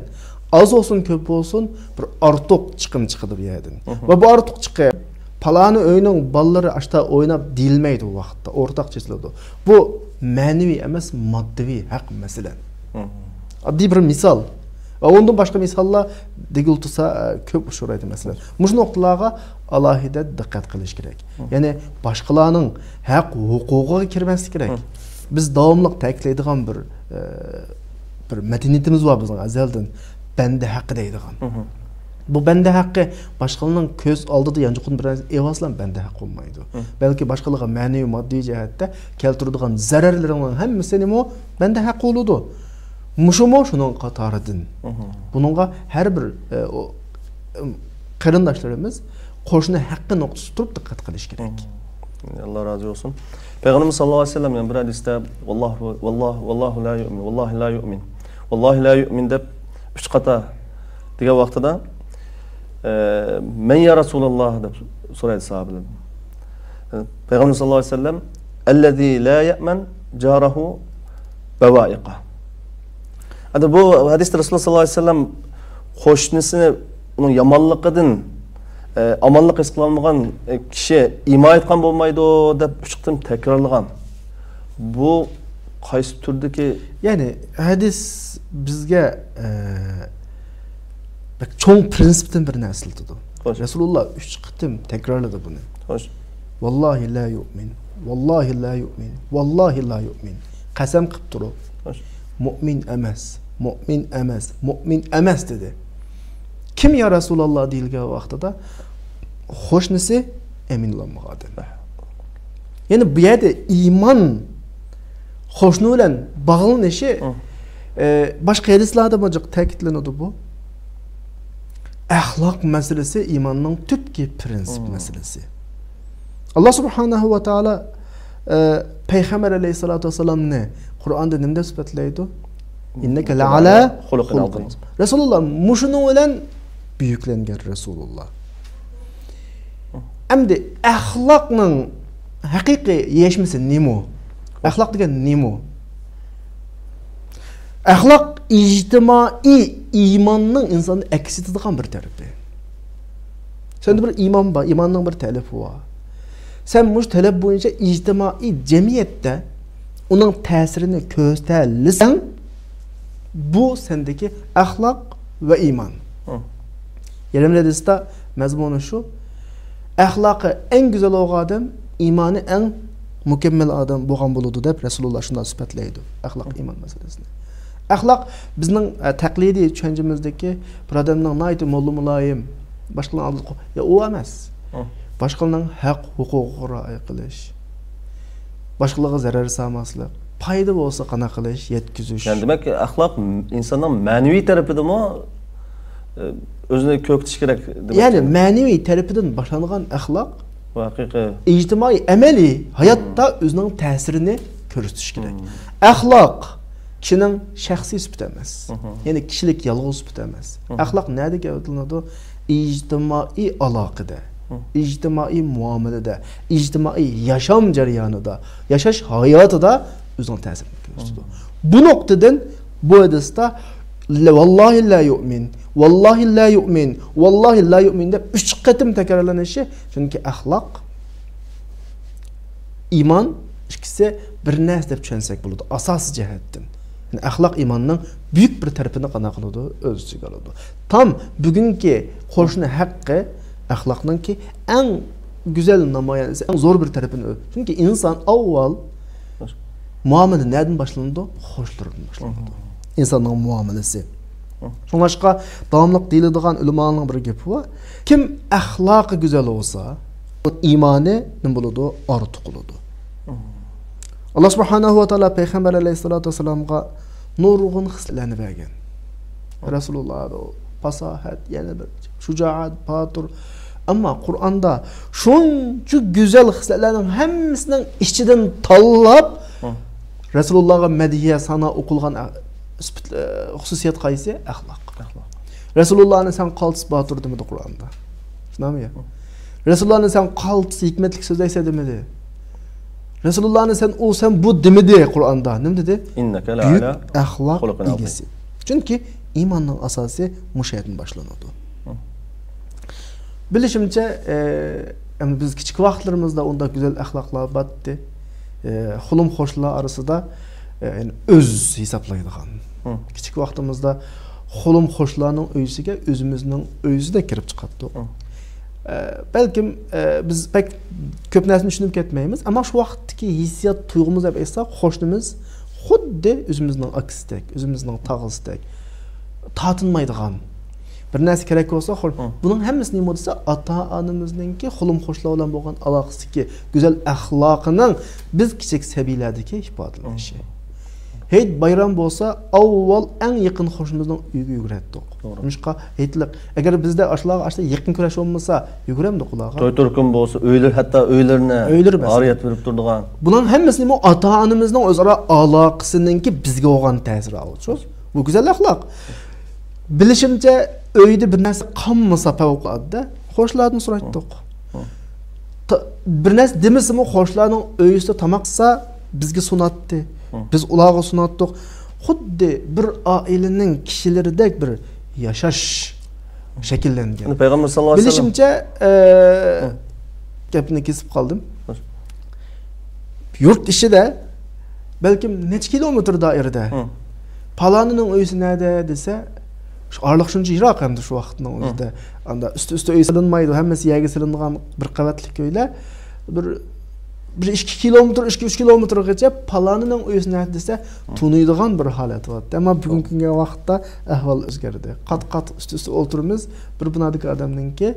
ئاز بولسۇن، كۆپ بولسۇن، بىر ئارتۇق چىقىم چىقىدۇ بۇ يەردىن. ۋە بۇ ئارتۇق چىقىم پالانى ئۆينىڭ بالىلىرى ئاشتا ئويناپ دېيىلمەيدۇ، بۇ ۋاقىتتا ئورتاق چېچىلىدۇ. بۇ مەنىۋى ئەمەس، ماددىۋى ھەق، مەسىلەن. ئاددىي بىر مىسال. ۋە ئۇندىن باشقا مىساللار دېگۈل تۇرسا، ئە، كۆپ ئۇچرايدۇ، مەسىلەن. مۇشۇ نۇقتىلارغا ئالاھىدە دىققەت قىلىش كېرەك. يەنى باشقىلارنىڭ ھەق ھوقۇقىغا كىرمەسلىك كېرەك. بىز داۋاملىق تەكىتلەيدىغان بىر، ئە، بىر مەدەنىيىتىمىز بار بىزنىڭ ئەزەلدىن. بەندە ھەققى دەيدىغان. بۇ بەندە ھەققى باشقىلارنىڭ كۆز ئالدىدا يانچۇقىدىن بىر نەرسە ئېلىۋالسىلا بەندە ھەققى بولمايدۇ. بەلكى باشقىلارغا مەنىۋى، ماددىي جەھەتتە كەلتۈرىدىغان زەرەرلىرىنىڭ ھەممىسىنىمۇ بەندە ھەققى بولىدۇ. مۇشۇمۇ شۇنىڭ قاتارىدىن. بۇنىڭغا ھەر بىر، ئە، ئۇ، ئىم، قېرىنداشلىرىمىز قوشنا ھەققى نۇقتىسىدا تۇرۇپ دىققەت قىلىش كېرەك. ئاللا رازى بولسۇن. پەيغەمبىرىمىز ساللاللاھۇ ئەلەيھى ۋەسەللەم يەنە بىر ھەدىستە، ۋاللاھۇ، ۋاللاھۇ، ۋاللاھۇ لا يۇئمىن، ۋاللاھى لا يۇئمىن، ۋاللاھى لا يۇئمىن دەپ ئۈچ قاتا دېگەن ۋاقتىدا، ئە، مەن يا رەسۇلاللا دەپ سورايدۇ ساھابىلەردىن. پەيغەمبەر ساللاللاھۇ ئەلەيھى ۋەسەللەم، ئەللەزى لا يەئمەن جارەھۇ بەۋائىقە. ئەمدى بۇ ھەدىستە رەسۇلۇللا ساللاللاھۇ ئەلەيھى ۋەسەللەم قوشنىسىنى ئۇنىڭ يامانلىقىدىن، ئە، ئامانلىق ھېس قىلالمىغان، ئە، كىشى ئىمان ئېيتقان بولمايدۇ دەپ ئۈچ قېتىم تەكرارلىغان. بۇ قايسى تۈردىكى؟ يەنى ھەدىس بىزگە، ئە، بەك چوڭ پرىنسىپتىن بىرنى ئەسلىتىدۇ. خوش. رەسۇلۇللا ئۈچ قېتىم تەكرارلىدى بۇنى. خوش. ۋاللاھى لا يۇئمىن، ۋاللاھى لا يۇئمىن، ۋاللاھى لا يۇئمىن. قەسەم قىلىپ تۇرۇپ، خوش. مۇئمىن ئەمەس، مۇئمىن ئەمەس، مۇئمىن ئەمەس دېدى. كىم يا رەسۇلاللا دېيىلگەن ۋاقتىدا، قوشنىسى ئەمىن بولالمىغان ئادەم. يەنى بۇ يەردە ئىمان قوشنا بىلەن باغلىنىشى، ئە، باشقا ھەدىسلەردىمۇ جىق تەكىتلىنىدۇ بۇ. ئەخلاق مەسىلىسى ئىماننىڭ تۈپكى پرىنسىپ مەسىلىسى. ئاللا سۇبھانەھۇ ۋە تائالا، ئە، پەيغەمبەر ئەلەيھىسسالاتۇ ۋەسسالامنى قۇرئاندا نېمە دەپ سۈپەتلەيدۇ؟ ئىننەكە لەئەلە خۇلۇقىن خۇلۇقىن ئازىم. رەسۇلۇللا مۇشۇنىڭ بىلەن بۈيۈكلەنگەن رەسۇلۇللا. ئەمدى ئەخلاقنىڭ ھەقىقىي يەشمىسى نېمە؟ ئەخلاق دېگەن نېمە؟ ئەخلاق ئىجتىمائىي ئىماننىڭ ئىنساندا ئەكس ئېتىدىغان بىر تەرىپى. سەندە بىر ئىمان بار، ئىماننىڭ بىر تەلىپى بار. سەن مۇشۇ تەلەپ بويىچە ئىجتىمائىي جەمئىيەتتە ئۇنىڭ تەسىرىنى كۆرسىتەلىسەڭ، بۇ سەندىكى ئەخلاق ۋە ئىمان. يەنە بىر ھەدىستە مەزمۇنى شۇ، ئەخلاقى ئەڭ گۈزەل بولغان ئادەم ئىمانى ئەڭ مۇكەممەل ئادەم بولغان بولىدۇ دەپ رەسۇلۇللا شۇنداق سۈپەتلەيدۇ ئەخلاق، ئىمان مەسىلىسىنى. ئەخلاق بىزنىڭ، ئە، تەقلىدىي چۈشەنچىمىزدىكى بىر ئادەمنىڭ ناھايىتى موللا مۇلايىم، باشقىلارنىڭ ئالدىدا قو-، يا، ئۇ ئەمەس. باشقىلارنىڭ ھەق ھوقۇقىغا رىئايە قىلىش، باشقىلارغا زەرەر سالماسلىق، پايدا بولسا قانا قىلىش، يەتكۈزۈش. يەنى دېمەك، ئەخلاق ئىنساننىڭ مەنىۋى تەرىپىدىمۇ، ئە، ئۆزىنى كۆكىتىش كېرەك دېمەكچى. يەنى مەنىۋى تەرىپىدىن باشلانغان ئەخلاق ھەقىقىي ئىجتىمائىي ئەمەلىي ھاياتتا ئۆزىنىڭ تەسىرىنى كۆرسىتىش كېرەك. ئەخلاق كىشىنىڭ شەخسىي سۈپىتى ئەمەس. يەنى كىشىلىك يالغۇز سۈپىتى ئەمەس. ئەخلاق نەدە گەۋدىلىنىدۇ؟ ئىجتىمائىي ئالاقىدە، ئىجتىمائىي مۇئامىلىدە، ئىجتىمائىي ياشام جەريانىدا، ياشاش ھاياتىدا ئۆزىنىڭ تەسىرىنى كۆرسىتىدۇ. بۇ نۇقتىدىن بۇ ھەدىستە ۋاللاھى لا يۇئمىن، ۋاللاھى لا يۇئمىن، ۋاللاھى لا يۇئمىن دەپ ئۈچ قېتىم تەكرارلىنىشى، چۈنكى ئەخلاق، ئىمان ئىككىسى بىر نەرسە دەپ چۈشەنسەك بولىدۇ، ئاساسىي جەھەتتىن. يەنى ئەخلاق ئىماننىڭ بۈيۈك بىر تەرىپىنى قانداق قىلىدۇ؟ ئۆز ئىچىگە ئالىدۇ. تام بۈگۈنكى قوشنا ھەققى ئەخلاقنىڭكى ئەڭ گۈزەل نامايەندىسى، ئەڭ زور بىر تەرىپىنى ئۆ-، چۈنكى ئىنسان ئاۋۋال مۇئامىلە نەدىن باشلىنىدۇ؟ خوشلىرىدىن باشلىنىدۇ. ئىنساننىڭ مۇئامىلىسى. شۇڭلاشقا داۋاملىق دېيىلىدىغان ئۆلىمالارنىڭ بىر گېپى بار. كىم ئەخلاقى گۈزەل بولسا، ئىمانى نېمە بولىدۇ؟ ئارتۇق بولىدۇ. ئاللا سۇبھانەھۇ ۋە تائالا پەيغەمبەر ئەلەيھىسسالاتۇ ۋەسسالامغا نۇرغۇن خىسلەتلەرنى بەرگەن. رەسۇلۇللا پاساھەت، يەنە بىر شۇجائەت، باتۇر. ئەمما قۇرئاندا شۇنچە گۈزەل خىسلەتلەرنىڭ ھەممىسىنىڭ ئىچىدىن تاللاپ، رەسۇلۇللاغا مەدھىيە سانا ئوقۇلغان ئە-، سۈپەت-، ئە، خۇسۇسىيەت قايسى؟ ئەخلاق. رەسۇلۇللانى سەن قالتىس باتۇر دېمىدى قۇرئاندا. شۇنداقمۇ يا؟ رەسۇلۇللانى سەن قالتىس ھېكمەتلىك سۆزلەيسەن دېمىدى. رەسۇلۇللانى سەن ئۇ، سەن بۇ دېمىدى قۇرئاندا. نېمە دېدى؟ بۈيۈك ئەخلاق ئىگىسى. چۈنكى ئىماننىڭ ئاساسى مۇشۇ يەردىن باشلىنىدۇ. بىلىشىمچە، ئە، ئەمدى بىز كىچىك ۋاقىتلىرىمىزدا ئۇنداق گۈزەل ئەخلاقلار بارتتى. ئە، خۇلۇم خوشلار ئارىسىدا، ئە، يەنى ئۆز ھېسابلايدىغان. كىچىك ۋاقتىمىزدا خۇلۇم خوشلارنىڭ ئۆيىسىگە ئۆزىمىزنىڭ ئۆيىسىدەك كىرىپ چىقاتتۇق. ئە، بەلكىم، ئە، بىز بەك كۆپ نەرسىنى چۈشىنىپ كەتمەيمىز، ئەمما شۇ ۋاقىتتىكى ھېسسىيات تۇيغۇمىز دەپ ئېيتساق، قوشنىمىز خۇددى ئۆزىمىزنىڭ ئاكىسىدەك، ئۆزىمىزنىڭ تاغىسىدەك، تارتىنمايدىغان. بىر نەرسە كېرەك بولسا، خۇ-، بۇنىڭ ھەممىسى نېمە دېسە، ئاتا-ئانىمىزنىڭكى خۇلۇم خوشلار بىلەن بولغان ئالاقىسىدىكى گۈزەل ئەخلاقىنىڭ بىز كىچىك سەبىيلەردىكى ئىپادىلىنىشى. ھېيت بايرام بولسا، ئاۋۋال ئەڭ يېقىن قوشنىمىزنىڭ ئۆيىگە يۈگۈرەتتۇق. نېمىشقا؟ ھېيتلىق. ئەگەر بىزدە ئاشۇلارغا ئاشۇنداق يېقىن كۈرەش بولمىسا، يۈگۈرەمدۇق ئۇلارغا؟ توي تۇرقۇم بولسا، ئۆيلىرى، ھەتتا ئۆيلىرىنى ئۆيلىرى مەسىلەن. ئارىيەت بېرىپ تۇرىدىغان. بۇنىڭ ھەممىسى نېمە؟ ئاتا-ئانىمىزنىڭ ئۆزئارا ئالاقىسىنىڭكى بىزگە بولغان تەسىرى ئالغۇچۇ. بۇ گۈزەل ئەخلاق. بىلىشىمچە، ئۆيدە بىر نەرسە قالمىسا پەۋقۇلئاددە، قوشنىلاردىن سورايتتۇق. تا-، بىر نەرسە دېمىسىمۇ، قوشنىلارنىڭ ئۆيىسىدە تاماق قىلسا، بىزگە سۇناتتى. بىز ئۇلارغا سۇناتتۇق. خۇددى بىر ئائىلىنىڭ كىشىلىرىدەك بىر ياشاش شەكىللەنگەن. پەيغەمبەر ساللاللاھۇ ئەلەيھى ۋەسەللەم. بىلىشىمچە، ئە، گەپنى كېسىپ قالدىم. يۇرت ئىچىدە بەلكىم نەچچە كىلومېتىر دائىرىدە، پالانىنىڭ ئۆيىسى نەدە دېسە، شۇ ئارىلىق شۇنچە يىراق ئەمدى شۇ ۋاقىتنىڭ ئۆزىدە. ئاندا ئۈستى-ئۈستى ئۆي سېلىنمايدۇ، ھەممىسى يەرگە سېلىنغان بىر قەۋەتلىك ئۆيلەر. بىر، بىر ئىككى كىلومېتىر، ئىككى، ئۈچ كىلومېتىرغىچە پالانىنىڭ ئۆيىسى نەدە دېسە، تونۇيدىغان بىر ھالەت بارتتى. ئەمما بۈگۈنكى كۈنگە ۋاقىتتا ئەھۋال ئۆزگەردى. قات-قات ئۈست-ئۈستە ئولتۇرىمىز، بىر بۇنادىكى ئادەمنىڭكى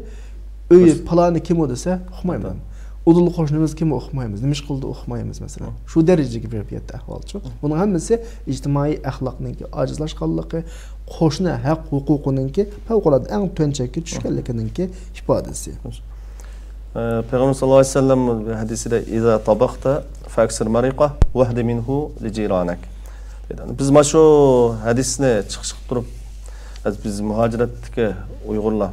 ئۆيى پالانى كىمۇ دېسە، ئۇقمايمەن. ئۇدۇل قوشنىمىز كىمۇ ئۇقمايمىز. نېمە ئىش قىلدى ئۇقمايمىز، مەسىلەن. شۇ دەرىجىگە بېرىپ يەتتى ئەھۋالچۇ. بۇنىڭ ھەممىسى ئىجتىمائىي ئەخلاقنىڭكى ئاجىزلاشقانلىقى، قوشنا ھەق ھوقۇقىنىڭكى پەۋقۇلئاددە ئەڭ تۆۋەن چەككە چۈشكەنلىكىنىڭكى ئىپادىسى. ئە، پەيغەمبەر ساللاللاھۇ ئەلەيھى ۋەسەللەم ھەدىسىدە، «ئىزا تابەختا فەكسىر مەرىقە ۋەھدى مىنھۇ لىجىرانەك» دەيدۇ. بىز مانا شۇ ھەدىسنى چىقىش قىلىپ تۇرۇپ، بىز مۇھاجىرەتتىكى ئۇيغۇرلار،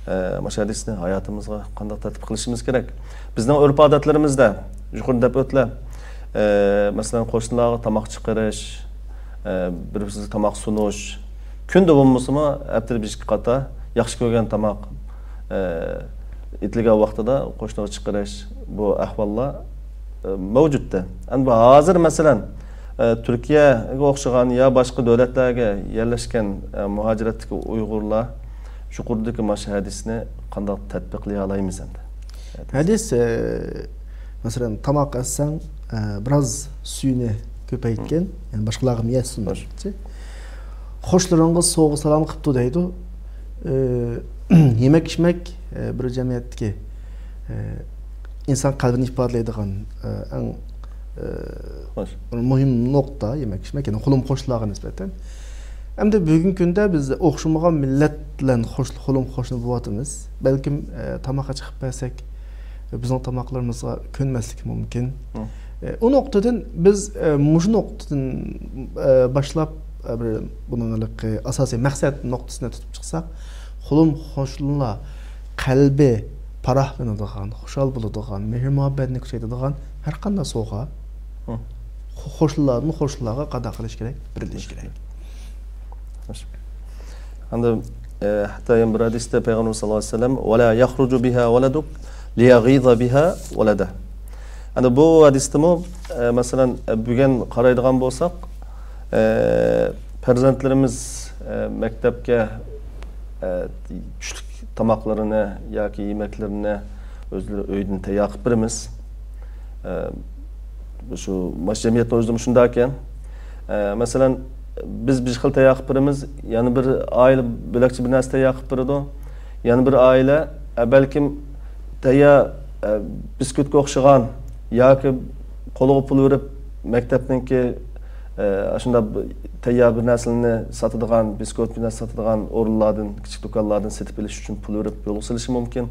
ئە، مانا شۇ ھەدىسنى ھاياتىمىزغا قانداق تەتبىق قىلىشىمىز كېرەك؟ بىزنىڭ ئۆرپ-ئادەتلىرىمىزدە، يۇقىرىدا دەپ ئۆتتىلە، ئە، مەسىلەن، قوشنىلارغا تاماق چىقىرىش، ئە، بىر-بىرسىگە تاماق سۇنۇش، كۈندە بولمىسىمۇ، ھەپتىدە بىر-ئىككى قاتا ياخشى كۆرگەن تاماق، ئە، ئېتىلگەن ۋاقتىدا قوشنىغا چىقىرىش، بۇ ئەھۋاللار، ئە، مەۋجۇتتى. ئەمدى بۇ ھازىر، مەسىلەن، ئە، تۈركىيەگە ئوخشىغان يا باشقا دۆلەتلەرگە يەرلەشكەن، ئە، مۇھاجىرەتتىكى ئۇيغۇرلار يۇقىرىدىكى مانا شۇ ھەدىسنى قانداق تەتبىقلىيالايمىز ئەمدى؟ ھەدىس، ئە، مەسىلەن، تاماق ئەتسەڭ، ئە، بىراز سۈيىنى كۆپەيتكىن، يەنى باشقىلارغا يەتسۇن دەپتۇ. قوشنىلىرىڭغا سوۋغا-سالام قىپتۇ دەيدۇ. ئە، يېمەك-ئىچمەك، ئە، بىر جەمئىيەتتىكى، ئە، ئىنسان قەلبىنى ئىپادىلەيدىغان، ئە، ئەڭ، ئە، بىر مۇھىم نۇقتا، يېمەك-ئىچمەك، يەنى خۇلۇم-قوشنىلارغا نىسبەتەن. ئەمدى بۈگۈنكى كۈندە بىز ئوخشىمىغان مىللەت بىلەن خوش-، خۇلۇم-قوشنا بولۇۋاتىمىز. بەلكىم، ئە، تاماققا چىقىپ بەرسەك، بىزنىڭ تاماقلىرىمىزغا كۆنمەسلىكى مۇمكىن. ئە، ئۇ نۇقتىدىن بىز، ئە، مۇشۇ نۇقتىدىن، ئە، باشلاپ، ئە، بىر بۇنىڭ ھېلىقى ئاساسىي مەقسەت نۇقتىسىنى تۇتۇپ چىقساق، خۇلۇم-قوشنىلار قەلبى پاراھلىنىدىغان، خۇشال بولىدىغان، مېھىر-مۇھەببەتنى كۈچەيتىدىغان ھەر قانداق سوۋغا، قوشنىلاردىن قوشنىلارغا قانداق قىلىش كېرەك؟ بېرىلىش كېرەك. ئەمدى، ئە، ھەتتا يەنە بىر ھەدىستە پەيغەمبىرىمىز ساللاللاھۇ ئەلەيھى ۋەسەللەم، «ولا يخرج بها ولدك ليغيظ بها ولده». ئەمدى بۇ ھەدىستىمۇ، ئە، مەسىلەن، ئە، بۈگۈن قارايدىغان بولساق، ئە، پەرزەنتلىرىمىز، ئە، مەكتەپكە، ئە، چۈشلۈك تاماقلىرىنى ياكى يېمەكلىرىنى ئۆزلىرى ئۆيدىن تەييار قىلىپ بېرىمىز. ئە، شۇ مانا جەمئىيەتنىڭ ئۆزىدىمۇ شۇنداكەن. ئە، مەسىلەن، بىز بىر خىل تەييار قىلىپ بېرىمىز، يەنە بىر ئائىلە بۆلەكچە بىر نەرسە تەييار قىلىپ بېرىدۇ. يەنە بىر ئائىلە، ئە، بەلكىم تەييار، ئە، بىسكوتقا ئوخشىغان ياكى قولىغا پۇل بېرىپ، مەكتەپنىڭكى، ئە، ئاشۇنداق بىر تەييار بىر نەرسىلەرنى ساتىدىغان، بىسكوت بىر نەرسە ساتىدىغان ئورۇنلاردىن، كىچىك دۇكانلاردىن سېتىپ ئېلىش ئۈچۈن پۇل بېرىپ يولغا سېلىشى مۇمكىن.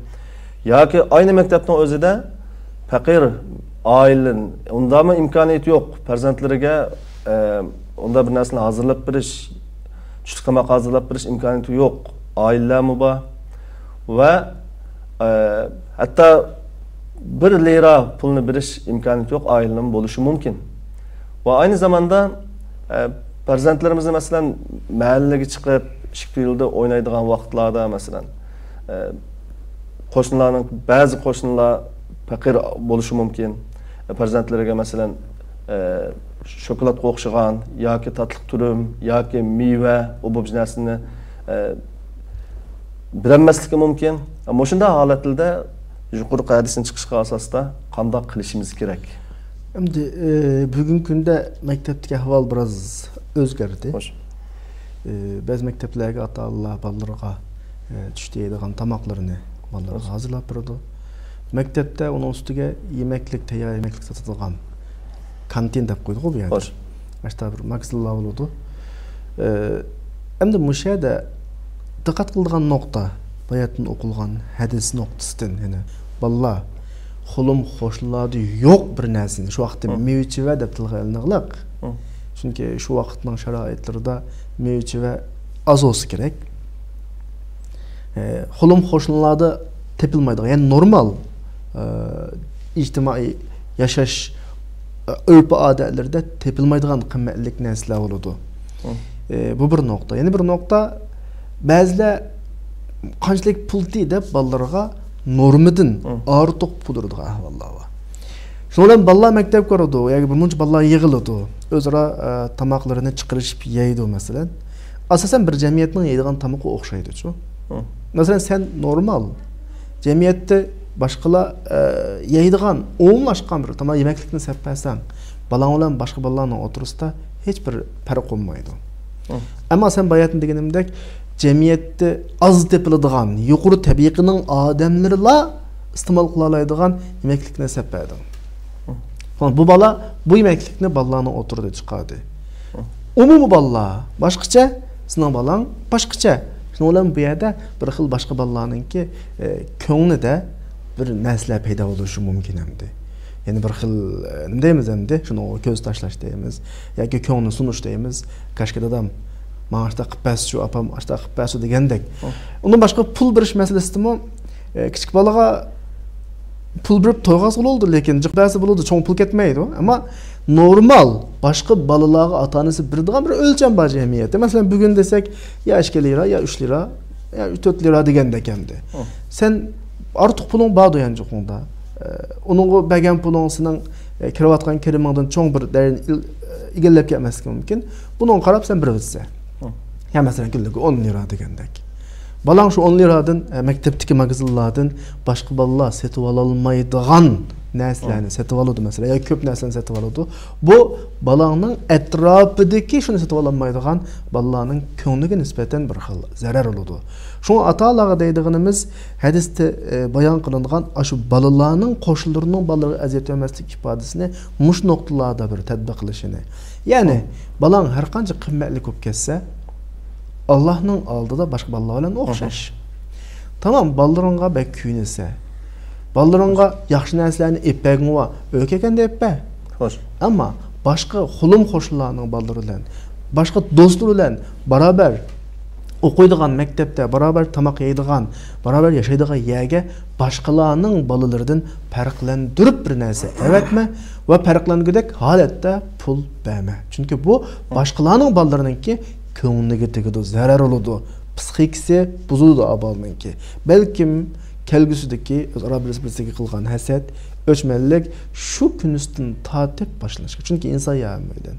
ياكى ئاينى مەكتەپنىڭ ئۆزىدە پەقىر ئائىلىدىن، ئۇنداقمۇ ئىمكانىيىتى يوق پەرزەنتلىرىگە، ئە، ئۇنداق بىر نەرسىنى ھازىرلاپ بېرىش، چۈشلۈك تاماق ھازىرلاپ بېرىش ئىمكانىيىتى يوق ئائىلىلەرمۇ بار. ۋە، ئە، ھەتتا بىر لىرا پۇلنى بېرىش ئىمكانىيىتى يوق ئائىلىنىڭ بولۇشى مۇمكىن. ۋە ئاينى زاماندا، ئە، پەرزەنتلىرىمىزنى، مەسىلەن، مەھەللىگە چىقىپ، ئىشىك تۈۋىلىدە ئوينايدىغان ۋاقىتلاردا، مەسىلەن، ئە، قوشنىلارنىڭ، بەزى قوشنىلار پەقىر بولۇشى مۇمكىن. پەرزەنتلىرىگە، مەسىلەن، ئە، شوكولادقا ئوخشىغان ياكى تاتلىق تۈرۈم ياكى مېۋە، ئۇ بۇ نەرسىنى، ئە، بېرەلمەسلىكى مۇمكىن. مۇشۇنداق ھالەتلەردە يۇقىرىقى ھەدىستىن چىقىشقا ئاساستا قانداق قىلىشىمىز كېرەك؟ ئەمدى، ئە، بۈگۈنكى كۈندە مەكتەپتىكى ئەھۋال بىراز ئۆزگەردى. خوش. ئە، بەزى مەكتەپلەرگە ئاتا-ئانىلار بالىلىرىغا، ئە، چۈشتە يەيدىغان تاماقلىرىنى بالىلىرىغا خوش. ھازىرلاپ بېرىدۇ. مەكتەپتە ئۇنىڭ ئۈستىگە يېمەكلىك، تەييار يېمەكلىك ساتىدىغان كانتىن دەپ قويدۇقغۇ بۇ يەردە. خوش. ئاشتا بىر ماگىزىنلار بولىدۇ. ئە، ئەمدى مۇشۇ يەردە دىققەت قىلىدىغان نۇقتا، باياتىن ئوقۇلغان ھەدىس نۇقتىسىدىن، يەنى بالىلار، خۇلۇم-خوشنىلاردا يوق بىر نەرسىنى، شۇ ۋاقىتتا ھە. مېۋە-چېۋە دەپ تىلغا ئېلىنىغلىق. ھە. چۈنكى شۇ ۋاقىتنىڭ شارائىتلىرىدا مېۋە-چېۋە ئاز بولسا كېرەك. ئە، خۇلۇم-خوشنىلاردا تېپىلمايدىغان، يەنى نورمال، ئە، ئىجتىمائىي ياشاش، ئە، ئۆرپ-ئادەتلىرىدە تېپىلمايدىغان قىممەتلىك نەرسىلەر بولىدۇ. ھە. ئە، بۇ بىر نۇقتا. يەنە بىر نۇقتا، بەزىلەر قانچىلىك پۇل تى دەپ بالىلىرىغا نورمىدىن ھە. ئارتۇق پۇل بېرىدىغان ئەھۋاللار بار. شۇنىڭ بىلەن بالىلار مەكتەپكە بارىدۇ، ياكى بىر مۇنچە بالىلار يىغىلىدۇ. ئۆزئارا، ئە، تاماقلىرىنى چىقىرىشىپ يەيدۇ، مەسىلەن. ئاساسەن بىر جەمئىيەتنىڭ يەيدىغان تامىقى ئوخشايدۇچۇ. ھە. مەسىلەن، سەن نورمال جەمئىيەتتە باشقىلار، ئە، يەيدىغان ئومۇملاشقان بىر تاماق، يېمەكلىكنى سېلىپ بەرسەڭ، بالاڭ بىلەن باشقا بالىلارنىڭ ئوتتۇرىسىدا ھېچ بىر پەرق بولمايدۇ. ھە. ئەمما سەن باياتىن دېگىنىمدەك، جەمئىيەتتە ئاز تېپىلىدىغان، يۇقىرى تەبىقىنىڭ ئادەملىرىلا ئىستېمال قىلالايدىغان يېمەكلىكنى سېلىپ بەردىڭ. ھە. بۇ بالا بۇ يېمەكلىكنى بالىلارنىڭ ئوتتۇرىدا چىقاردى. ھە. ئومۇمىي بالىلار باشقىچە، سېنىڭ بالاڭ باشقىچە. شۇنىڭ بىلەن بۇ يەردە بىر خىل باشقا بالىلارنىڭكى، ئە، كۆڭلىدە بىر نەرسىلەر پەيدا بولۇشى مۇمكىن ئەمدى. يەنە بىر خىل، ئە، نېمە دەيمىز ئەمدى؟ شۇنىڭغا كۆز تاشلاش دەيمىز. ياكى كۆڭلىنى سۇنۇش دەيمىز. كاشكى دادام ماڭا ئاشتاق قىلىپ بەرسىچۇ، ئاپام ئاشتاق قىلىپ بەرسىچۇ دېگەندەك. ھە. ئۇندىن باشقا پۇل بېرىش مەسىلىسىدىمۇ، ئە، كىچىك بالىغا پۇل بېرىپ تويغازغا بولىدۇ، لېكىن جىق بەرسە بولىدۇ، چوڭ پۇل كەتمەيدۇ. ئەمما نورمال باشقا بالىلارغا ئاتا-ئانىسى بېرىدىغان بىر ئۆلچەم بار جەمئىيەتتە. مەسىلەن، بۈگۈن دېسەك، يا ئىككى لىرا، يا ئۈچ لىرا، يا تۆت لىرا دېگەندەك ئەمدى. ھە. سەن ئارتۇق پۇلۇڭ باردۇ يانچۇقۇڭدا. ئە، ئۇنىڭغا بەرگەن پۇلۇڭ سېنىڭ، ئە، كىرىۋاتقان كىرىمىڭدىن چوڭ بىر دەرىجىنى ئىل-، ئىگىلەپ كەلمەسلىكى مۇمكىن. بۇنىڭغا قاراپ سەن بېرىۋېتىسەن. ھە. يا مەسىلەن، كۈنلۈكى ئون لىرا دېگەندەك. بالاڭ شۇ ئون لىرادىن، ئە، مەكتەپتىكى ماگىزىنلاردىن باشقا بالىلار سېتىۋالالمايدىغان نەرسىلەرنى ھە. سېتىۋالىدۇ، مەسىلەن، يا كۆپ نەرسىلەرنى سېتىۋالىدۇ. بۇ بالاڭنىڭ ئەتراپىدىكى شۇنى سېتىۋالالمايدىغان بالىلارنىڭ كۆڭلىگە نىسبەتەن بىر خىل زەرەر بولىدۇ. شۇڭا ئاتا-ئانىلارغا دەيدىغىنىمىز، ھەدىستە، ئە، بايان قىلىنغان ئاشۇ بالىلارنىڭ قوشنىلىرىنىڭ بالىلىرىغا ئەزىيەت بەرمەسلىك ئىپادىسىنى مۇشۇ نۇقتىلاردا بىر تەتبىق قىلىشىنى. يەنى، ھە. بالاڭ ھەر قانچە قىممەتلىك بولۇپ كەتسە، ئاللاھنىڭ ئالدىدا باشقا بالىلار بىلەن ئوخشاش. ھە. تامام، بالىلىرىڭغا بەك كۆيۈنىسەن. بالىلىرىڭغا ياخشى نەرسىلەرنى ئېلىپ بەرگىنىڭ بار، ئۆيگە كەلگەندە ئېلىپ بەر. خوش. ئەمما باشقا خۇلۇم-خوشنىلارنىڭ بالىلىرى بىلەن، باشقا دوستلىرى بىلەن بارابەر ئوقۇيدىغان مەكتەپتە باراۋەر تاماق يەيدىغان، باراۋەر ياشايدىغان يەرگە باشقىلارنىڭ بالىلىرىدىن پەرقلەندۈرۈپ بىر نەرسە ئەۋەتمە ۋە پەرقلەنگۈدەك ھالەتتە پۇل بەرمە. چۈنكى بۇ باشقىلارنىڭ بالىلىرىنىڭكى كۆڭلىگە تېگىدۇ، زەرەر بولىدۇ، پسىخىكىسى بۇزۇلىدۇ ئا بالىنىڭكى. بەلكىم كەلگۈسىدىكى ئۆزئارا بىرسى بىرسىگە قىلغان ھەسەت، ئۆچمەنلىك شۇ كۈنىسىدىن تارتىپ باشلىنىشقا. چۈنكى ئىنسان يا ھەممەيلەن.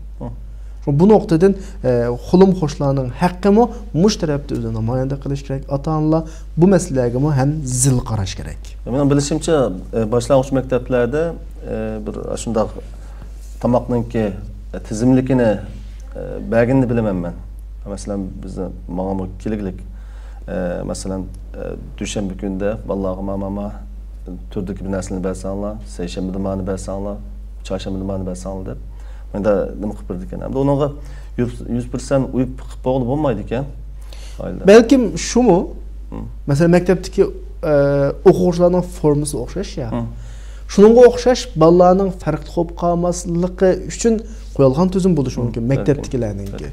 بۇ نۇقتىدىن، ئە، خۇلۇم خوشلارنىڭ ھەققىمۇ مۇشۇ تەرەپتە ئۆزىنى نامايەندە قىلىش كېرەك. ئاتا-ئانىلار بۇ مەسىلىلەرگىمۇ ھەم زىل قاراش كېرەك. مېنىڭ بىلىشىمچە، ئە، باشلانغۇچ مەكتەپلەردە، ئە، بىر ئاشۇنداق تاماقنىڭكى، ئە، تىزىملىكىنى، ئە، بەرگىنىنى بىلىمەن مەن. مەسىلەن، بىزنىڭ ماڭىمۇ كېلىگلىك، ئە، مەسىلەن، ئە، دۈشەنبە كۈنىدە بالىلارغا ماما، ماما، تۈردىكى بىر نەرسىنى بەرسەڭلار، سەيشەنبىدە مانى بەرسەڭلار، چارشەنبىدە مانى بەرسەڭلار دەپ، مەندە نېمە قىلىپ بېرىدىكەن. ئەمدى ئۇنىڭغا يۈز، يۈز پىرسەنت ئۇيۇپ قىلىپ بولغىلى بولمايدىكەن. ئائىلىدە. بەلكىم شۇمۇ؟ مەسىلەن، مەكتەپتىكى، ئە، ئوقۇغۇچىلارنىڭ فورمىسى ئوخشاش يا. شۇنىڭغا ئوخشاش بالىلارنىڭ پەرقلىق بولۇپ قالماسلىقى ئۈچۈن قويۇلغان تۈزۈم بولۇشى مۇمكىن، مەكتەپتىكىلەرنىڭكى.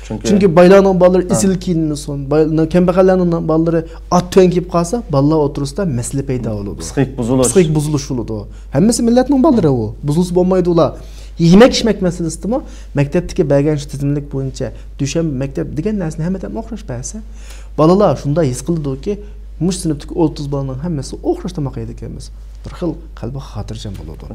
چۈنكى بايلارنىڭ بالىلىرى ئىسىل كىيىنمىسۇن، باي-، كەمبەغەللەرنىڭ بالىلىرى ئات تۆن كىيىپ قالسا، بالىلار ئوتتۇرىسىدا مەسىلە پەيدا بولىدۇ. پسىخىك بۇزۇلۇش. پسىخىك بۇزۇلۇش بولىدۇ. ھەممىسى مىللەتنىڭ بالىلىرى ئۇ. بۇزۇلسا بولمايدۇ ئۇلار. يېمەك ئىچمەك مەسىلىسىدىمۇ مەكتەپتىكى بەرگەن شۇ تىزىملىك بويىچە دۈشەنبە مەكتەپ دېگەن نەرسىنى ھەممە تەرەپنى ئوخشاش بەرسە، بالىلار شۇنداق ھېس قىلىدۇكى، مۇشۇ سىنىپتىكى ئوتتۇز بالىنىڭ ھەممىسى ئوخشاش تاماق يەيدىكەنمىز. بىر خىل قەلبى خاتىرجەم بولىدۇ.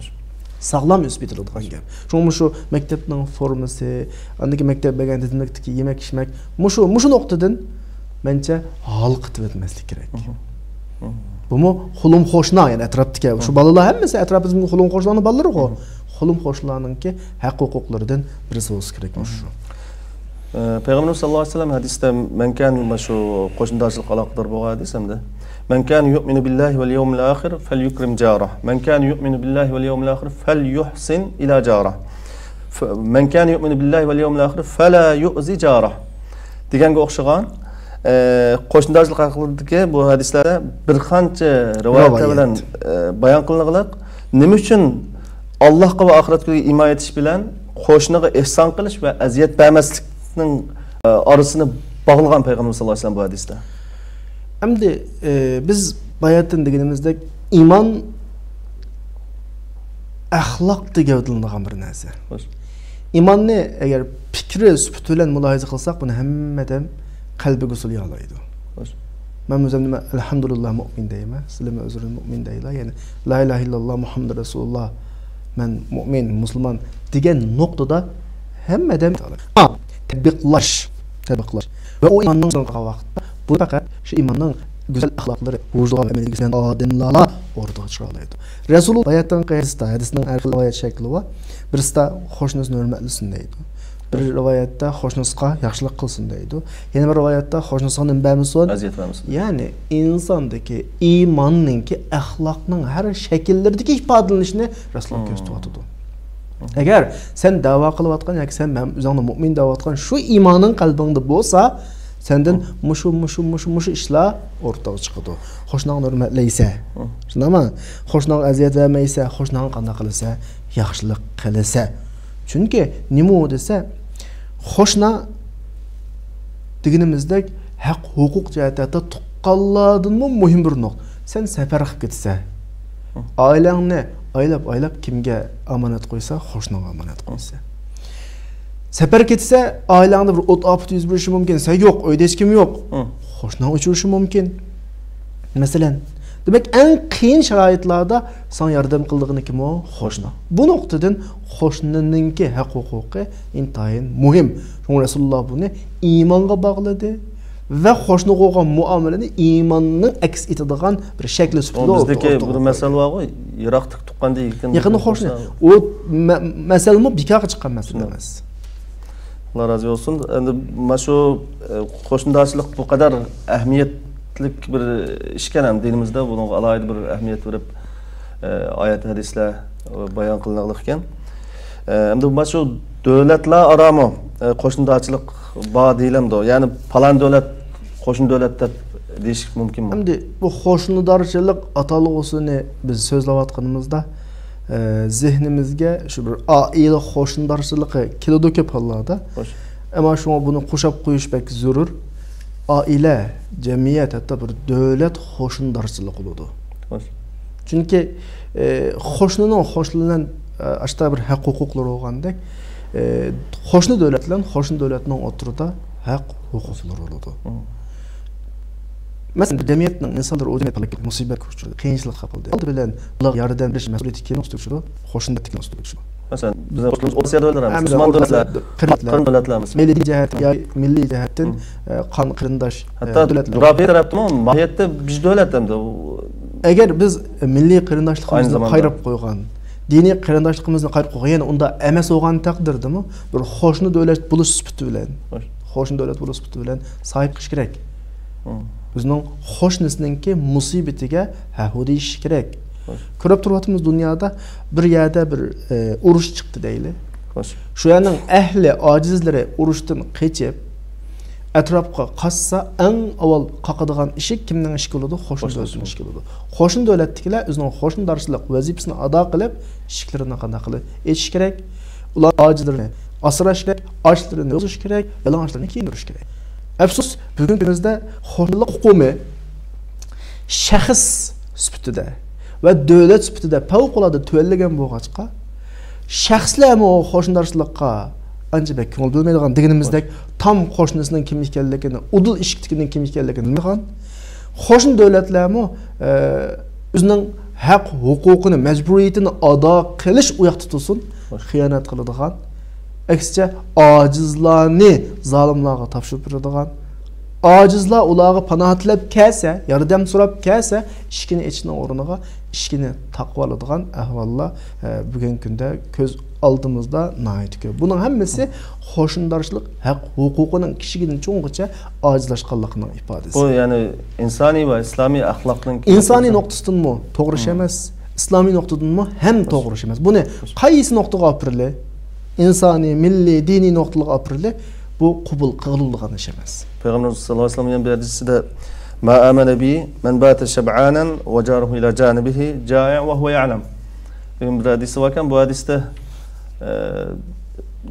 ساغلام ئۆسۈپ يېتىلىدىغان گەپ. شۇڭا مۇشۇ مەكتەپنىڭ فورمىسى، ئاندىكى مەكتەپ بەرگەن تىزىملىكتىكى يېمەك-ئىچمەك، مۇشۇ، مۇشۇ نۇقتىدىن مەنچە ھالقىتىۋەتمەسلىك كېرەك. بۇمۇ خۇلۇم خوشنا، يەنى ئەتراپتىكى شۇ بالىلار ھەممىسى ئەتراپىمىزدىكى خۇلۇم خوشلارنىڭ بالىلىرىغۇ. خۇلۇم خوشلارنىڭكى ھەق ھوقۇقلىرىدىن بىرسى بولسا كېرەك مۇشۇ. ئە، پەيغەمبىرىمىز ساللاللاھۇ ئەلەيھى ۋەسەللەم ھەدىستە، مەن كان، مانا شۇ قوشنىدارچىلىققا ئالاقىدار بولغان ھەدىس ئەمدى. مەن كان يۇئمىنۇ بىللاھى ۋەل يەۋمىل ئاخىر فەليۇكرىم جارەھ. مەن كان يۇئمىنۇ بىللاھى ۋەل يەۋمىل ئاخىر فەليۇھسىن ئىلا جارەھ. ف-، مەن كان يۇئمىنۇ بىللاھى ۋەل يەۋمىل ئاخىر فەلا يۇئزى جارەھ. دېگەنگە ئوخشىغان، ئە، قوشنىدارچىلىق ھەققىدىكى بۇ ھەدىسلەردە بىر قانچە رىۋايەتلەر بىلەن، ئە، بايان قىلىنغىلىق. نېمە ئۈچۈن ئاللاھقا ۋە ئاخىرەت كۈنىگە ئىمان ئېيتىش بىلەن قوشنىغا ئېھسان قىلىش ۋە ئەزىيەت بەرمەسلىكنىڭ، ئە، ئارىسىنى باغلىغان پەيغەمبىرىمىز ساللاللاھۇ ئەلەيھى ۋەسەللەم بۇ ھەدىستە؟ ئەمدى، ئە، بىز باياتىن دېگىنىمىزدەك ئىمان ئەخلاقتا گەۋدىلىنىدىغان بىر نەرسە. ئىماننى ئەگەر پىكرى سۈپىتى بىلەن مۇلاھىزە قىلساق، بۇنى ھەممە ئادەم قەلبىگە سولىيالايدۇ. مەن ئۆزۈمنى مەن ئەلھەمدۇلىللا مۇئمىن دەيمەن، سىلەرمۇ ئۆزلىرىنى مۇئمىن دەيلا، يەنى لا ئىلاھە ئىللاللا مۇھەممەدۇر رەسۇلۇللا، مەن مۇئمىن، مۇسۇلمان دېگەن نۇقتىدا ھەممە ئادەم تەتبىقلاش، تەتبىقلاش ۋە ئۇ ئىماننىڭ سىڭغان ۋاقىتتا بۇ پەقەت شۇ ئىماننىڭ گۈزەل ئەخلاقلىرى، ۋۇجۇدىغا ئەمەل يۈرگۈزگەن ئادەملارلا ئورتىغا چىقالايدۇ. رەسۇلۇللا باياتىنقى ھەدىستە، ھەدىسنىڭ ھەر خىل رىۋايەت شەكلى بار. بىرسىدا قوشنىسىنى ھۆرمەتلىسۇن دەيدۇ. بىر رىۋايەتتە قوشنىسىغا ياخشىلىق قىلسۇن دەيدۇ. يەنە بىر رىۋايەتتە قوشنىسىغا نېمە بەرمىسۇن؟ ئەزىيەت بەرمىسۇن. يەنى ئىنساندىكى ئىماننىڭكى ئەخلاقنىڭ ھەر شەكىللىرىدىكى ئىپادىلىنىشىنى رەسۇلۇللا كۆرسىتىۋاتىدۇ. ئەگەر سەن دەۋا قىلىۋاتقان ياكى سەن مەن ئۆزۈڭنى مۇئمىن دەۋاتقان شۇ ئىمانىڭ قەلبىڭدە بولسا، سەندىن مۇشۇ، مۇشۇ، مۇشۇ، مۇشۇ ئىشلار ئورتىغا چىقىدۇ. قوشناڭنى ھۆرمەتلەيسەن. شۇنداقمۇ؟ قوشناڭغا ئەزىيەت بەرمەيسەن، قوشناڭغا قانداق قىلىسەن؟ ياخشىلىق قىلىسەن. چۈنكى نېمە ئۇ دېسە، قوشنا دېگىنىمىزدەك ھەق ھوقۇق جەھەتتە ھەتتا تۇغقانلاردىنمۇ مۇھىم بىر نۇقتا. سەن سەپەر قىلىپ كېتىسەن. ئائىلەڭنى ئايلاپ-ئايلاپ كىمگە ئامانەت قويسا، قوشناڭغا ئامانەت قويىسەن. سەپەر كېتىسە، ئائىلەڭدە بىر ئوت ئاپىتى يۈز بېرىشى مۇمكىن. سەن يوق، ئۆيدە ھېچكىم يوق. قوشناڭ ئۆچۈرۈشى مۇمكىن. مەسىلەن، دېمەك، ئەڭ قىيىن شارائىتلاردا ساڭا ياردەم قىلىدىغىنى كىم ئۇ؟ قوشنا. بۇ نۇقتىدىن قوشنىنىڭكى ھەق ھوقۇقى ئىنتايىن مۇھىم. شۇڭا رەسۇلۇللا بۇنى ئىمانغا باغلىدى ۋە قوشنىغا بولغان مۇئامىلىنى ئىماننىڭ ئەكس ئېتىدىغان بىر شەكلى سۈپىتىدە بىزدىكى بىر مەسەل بارغۇ، يىراقتىكى تۇغقان دېگەن يېقىندا قوشنا. ئۇ مە-، مەسەلمۇ بىكارغا چىققان مەسىلە ئەمەس. ئاللا رازى بولسۇن. ئەمدى مانا شۇ، ئە، قوشنىدارچىلىق بۇ قەدەر ئەھمىيەتلىك بىر ئىشكەن ھەم دىنىمىزدا بۇنىڭغا ئالاھىدە بىر ئەھمىيەت بېرىپ، ئە، ئايەت، ھەدىسلەر بايان قىلىنغانلىقكەن. ئە، ئەمدى مانا شۇ دۆلەتلەر ئارامۇ، ئە، قوشنىدارچىلىق بار دېيىلەمدۇ؟ يەنى پالان دۆلەت قوشنا دۆلەت دەپ دېيىشلىك مۇمكىنمۇ؟ ئەمدى بۇ قوشنىدارچىلىق ئاتالغۇسىنى بىز سۆزلەۋاتقىنىمىزدا، ئە، زېھنىمىزگە شۇ بىر ئائىلە قوشنىدارچىلىقى كېلىدۇ كۆپ ھاللاردا. ئەمما شۇڭا بۇنى قوشاپ قويۇش بەك زۆرۈر. ئائىلە، جەمئىيەت، ھەتتا بىر دۆلەت قوشنىدارچىلىق بولىدۇ. چۈنكى، ئە، قوشنىنىڭ قوشنا بىلەن، ئە، ئاشتا بىر ھەق ھوقۇقلىرى بولغاندەك، ئە، قوشنا دۆلەت بىلەن قوشنا دۆلەتنىڭ ئوتتۇرىدا ھەق ھوقۇقلىرى بولىدۇ. مەسىلەن، بىر جەمئىيەتنىڭ ئىنسانلىرى ئۇ جەمئىيەت مۇسىبەتكە ئۇچرىدى، قىيىنچىلىققا قاپلىدى. ئالدى بىلەن بۇلارغا ياردەم بېرىش مەسئۇلىيىتى كىمنىڭ ئۈستىگە چۈشىدۇ؟ قوشنا دۆلەتنىڭ ئۈستىگە چۈشىدۇ. مەسىلەن، بىزنىڭ قوشنىمىز ئاسىيا دۆلەتلىرى ئەمەس، مۇسۇلمان دۆلەتلەر، قېرىنداشلار، قېرىنداشلار ئەمەس. مىللىي جەھەتتىن يا مىللىي جەھەتتىن، ئە، قان قېرىنداش، ئە، ھەتتا دۆلەتلەر. جۇغراپىيە تەرەپتىمۇ ماھىيەتتە بىر دۆلەت ئەمدى. ئەگەر بىز مىللىي قېرىنداشلىقىمىزنى قايرىپ قويغان، دىنىي قېرىنداشلىقىمىزنى قايرىپ قويغان، يەنى ئۇنداق ئەمەس بولغان تەقدىردىمۇ، بىر قوشنا دۆلەت بولۇش سۈپىتى بىلەن، قوشنا دۆلەت بولۇش سۈپىتى بىلەن ساھىب چىقىش كېرەك. ئۆزىنىڭ قوشنىسىنىڭكى مۇسىبىتىگە ھەھۇ دېيىشى كېرەك. كۆرۈپ تۇرۇۋاتىمىز، دۇنيادا بىر يەردە بىر، ئە، ئۇرۇش چىقتى دەيلى. شۇ يەرنىڭ ئەھلى، ئاجىزلىرى ئۇرۇشتىن قېچىپ، ئەتراپقا قاچسا، ئەڭ ئاۋۋال قاقىدىغان ئىشىك كىمنىڭ ئىشىكى بولىدۇ؟ قوشنا دۆلەتنىڭ ئىشىكى بولىدۇ. قوشنا دۆلەتتىكىلەر ئۆزىنىڭ قوشنىدارچىلىق ۋەزىپىسىنى ئادا قىلىپ، ئىشىكلىرىنى قانداق قىلىپ ئېچىش كېرەك؟ ئۇلار ئاجىزلىرىنى ئاسراش كېرەك، ئاچلىرىنى يوزۇش كېرەك، يالىڭاچلىرىنى كىيىندۈرۈش كېرەك. ئەپسۇس، بۈگۈنكى كۈنىمىزدە قوشنىلىق ئۇقۇمى شەخس سۈپىتىدە ۋە دۆلەت سۈپىتىدە پەۋقۇلئاددە تۆۋەنلىگەن بولغاچقا، شەخسلەرمۇ قوشنىدارچىلىققا ئانچە بەك كۆڭۈل بۆلمەيدىغان، دېگىنىمىزدەك، تام قوشنىسىنىڭ كىم ئىكەنلىكىنى، ئۇدۇل ئىشىكتىكىنىڭ كىم ئىكەنلىكىنى بىلمەيدىغان، قوشنا دۆلەتلەرمۇ، ئە، ئۆزىنىڭ ھەق ھوقۇقىنى، مەجبۇرىيىتىنى ئادا قىلىش ئۇ ياقتا تۇرسۇن، خىيانەت قىلىدىغان، ئەكسىچە، ئاجىزلارنى زالىملارغا تاپشۇرۇپ بېرىدىغان، ئاجىزلار ئۇلارغا پاناھ تىلەپ كەلسە، ياردەم سوراپ كەلسە، ئىشىكىنى ئېچىشنىڭ ئورنىغا ئىشىكىنى تاقىۋالىدىغان ئەھۋاللار، ئە، بۈگۈنكى كۈندە كۆز ئالدىمىزدا ناھايىتى كۆپ. بۇنىڭ ھەممىسى قوشنىدارچىلىق ھەق ھوقۇقىنىڭ كىچىكىدىن چوڭغىچە ئاجىزلاشقانلىقىنىڭ ئىپادىسى. بۇ، يەنى، ئىنسانىي ۋە ئىسلامىي ئەخلاقنىڭ ئىنسانىي نۇقتىسىدىنمۇ توغرا ئىش ئەمەس، ئىسلامىي نۇقتىدىنمۇ ھەم توغرا ئىش ئەمەس. بۇنى قايسى نۇقتىغا ئاپىرىلى؟ ئىنسانىي، مىللىي، دىنىي نۇقتىلارغا ئاپىرىلى، بۇ قوبۇل قىلىنىدىغان ئىش ئەمەس. پەيغەمبىرىمىز سەللەللاھۇ ئەلەيھى ۋەسەللەم يەنە بىر ھەدىسىدە، ما ئامەنە بى مەن باتە شەبئانەن ۋە جارۇھۇ ئىلا جانىبىھى جائىئەن ۋە ھۇۋە يەئلەم، دېگەن بىر ھەدىسى باركەن. بۇ ھەدىستە، ئە،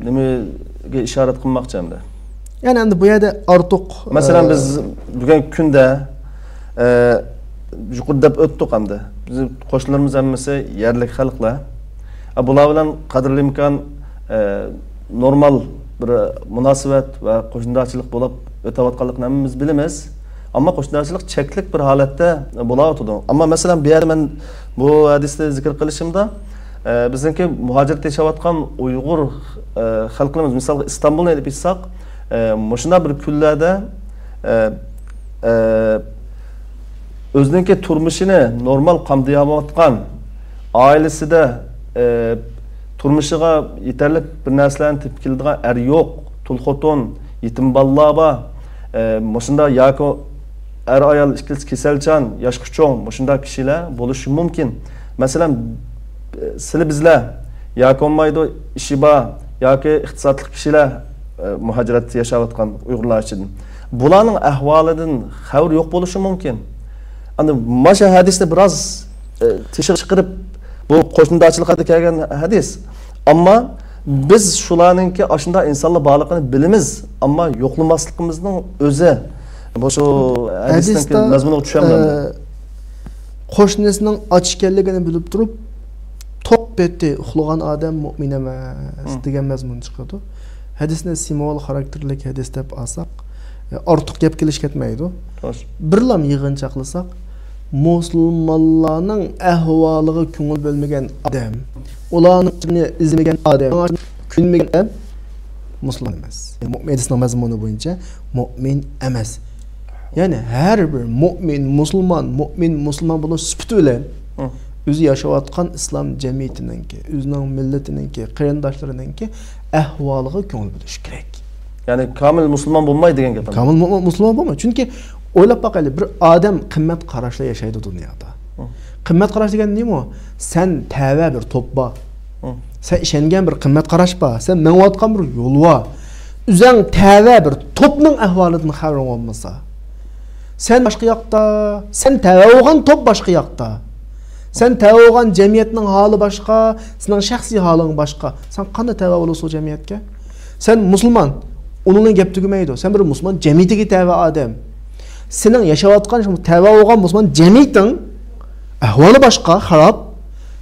نېمىگە ئىشارەت قىلماقچى ئەمدى؟ يەنى ئەمدى بۇ يەردە ئارتۇق، مەسىلەن، ئە، بىز بۈگۈنكى كۈندە، ئە، يۇقىرىدا دەپ ئۆتتۇق ئەمدى. بىزنىڭ قوشنىلىرىمىز ھەممىسى يەرلىك خەلقلەر. ئە، بۇلار بىلەن قەدىرلىمكان، ئە، نورمال بىر مۇناسىۋەت ۋە قوشنىدارچىلىق بولۇپ ئۆتۈۋاتقانلىقىنى ھەممىمىز بىلىمىز. ئەمما قوشنىدارچىلىق چەكلىك بىر ھالەتتە بولاۋاتىدۇ. ئەمما، مەسىلەن، بۇ يەردە مەن بۇ ھەدىستە زىكىر قىلىشىمدا، ئە، بىزنىڭكى مۇھاجىرەتتە ياشاۋاتقان ئۇيغۇر، ئە، خەلقىمىز، مىسالغا، ئىستانبۇلنى ئېلىپ ئېيتساق، ئە، مۇشۇنداق بىر كۈنلەردە، ئە، ئە، ئۆزىنىڭكى تۇرمۇشىنى نورمال قامدىيالمايۋاتقان، ئائىلىسىدە، ئە، تۇرمۇشىغا يېتەرلىك بىر نەرسىلەرنى تېپىپ كېلىدىغان ئەر يوق، تۇل خوتۇن، يېتىم بالىلار بار، ئە، مۇشۇنداق ياكى ئەر-ئايال ئىككىلىسى كېسەلچان، ياشقا چوڭ، مۇشۇنداق كىشىلەر بولۇشى مۇمكىن. مەسىلەن، سىلى بىزلەر ياكى بولمايدۇ، ئىشى بار ياكى ئىقتىسادلىق كىشىلەر، ئە، مۇھاجىرەتتە ياشاۋاتقان ئۇيغۇرلار ئىچىدىن. بۇلارنىڭ ئەھۋالىدىن خەۋىرى يوق بولۇشى مۇمكىن. ئەمدى مانا شۇ ھەدىسنى بىراز، ئە، تېشىغا چىقىرىپ، بۇ قوشنىدارچىلىق ھەققىدە كەلگەن ھەدىس. ئەمما بىز شۇلارنىڭكى ئاشۇنداق ئىنسانلار بارلىقىنى بىلىمىز، ئەمما يوقلىماسلىقىمىزنىڭ ئۆزى بۇ شۇ ھەدىسنىڭكى مەزمۇنىغا چۈشەلمەيمەن. ئە، قوشنىسىنىڭ ئاچ ئىكەنلىكىنى بىلىپ تۇرۇپ، توق پېتى ئۇخلىغان ئادەم مۇئمىن ئەمەس دېگەن مەزمۇن چىقىدۇ. ھەدىسنى سىمۋول خاراكتېرلىك ھەدىس دەپ ئالساق، ئارتۇق گەپ قىلىش كەتمەيدۇ. بىرلام يىغىنچاقلىساق، مۇسۇلمانلارنىڭ ئەھۋالىغا كۆڭۈل بۆلمىگەن ئادەم، ئۇلارنىڭ ئىشىنى ئىزدىمىگەن ئادەم، كۆيۈنمىگەن ئادەم مۇسۇلمان ئەمەس. مۇئمىن ھەدىسنىڭ مەزمۇنى بويىچە مۇئمىن ئەمەس. يەنى ھەر بىر مۇئمىن مۇسۇلمان، مۇئمىن مۇسۇلمان بولۇش سۈپىتى بىلەن ئۆزى ياشاۋاتقان ئىسلام جەمئىيىتىنىڭكى، ئۆزىنىڭ مىللىتىنىڭكى، قېرىنداشلىرىنىڭكى ئەھۋالىغا كۆڭۈل بۆلۈش كېرەك. يەنى كامىل مۇسۇلمان بولماي دېگەن گەپ. كامىل مۇ-، مۇسۇلمان بولماي. چۈنكى ئويلاپ باقايلى، بىر ئادەم قىممەت قاراشلا ياشايدۇ دۇنيادا. قىممەت قاراش دېگەن نېمە؟ سەن تەۋە بىر توپ بار. سەن ئىشەنگەن بىر قىممەت قاراش بار. سەن مېڭىۋاتقان بىر يول بار. ئۆزۈڭ تەۋە بىر توپنىڭ ئەھۋالىدىن خەۋىرىڭ بولمىسا، سەن باشقا ياقتا، سەن تەۋە بولغان توپ باشقا ياقتا. سەن تەۋە بولغان جەمئىيەتنىڭ ھالى باشقا، سېنىڭ شەخسىي ھالىڭ باشقا. سەن قانداق تەۋە بولىسەن جەمئىيەتكە؟ سەن مۇسۇلمان. ئۇنىڭ بىلەن گەپ تۈگىمەيدۇ. سەن بىر مۇسۇلمان جەمئىيىتىگە تەۋە ئادەم. سېنىڭ ياشاۋاتقان شۇ تەۋە بولغان مۇسۇلمان جەمئىيىتىڭ ئەھۋالى باشقا، خاراب.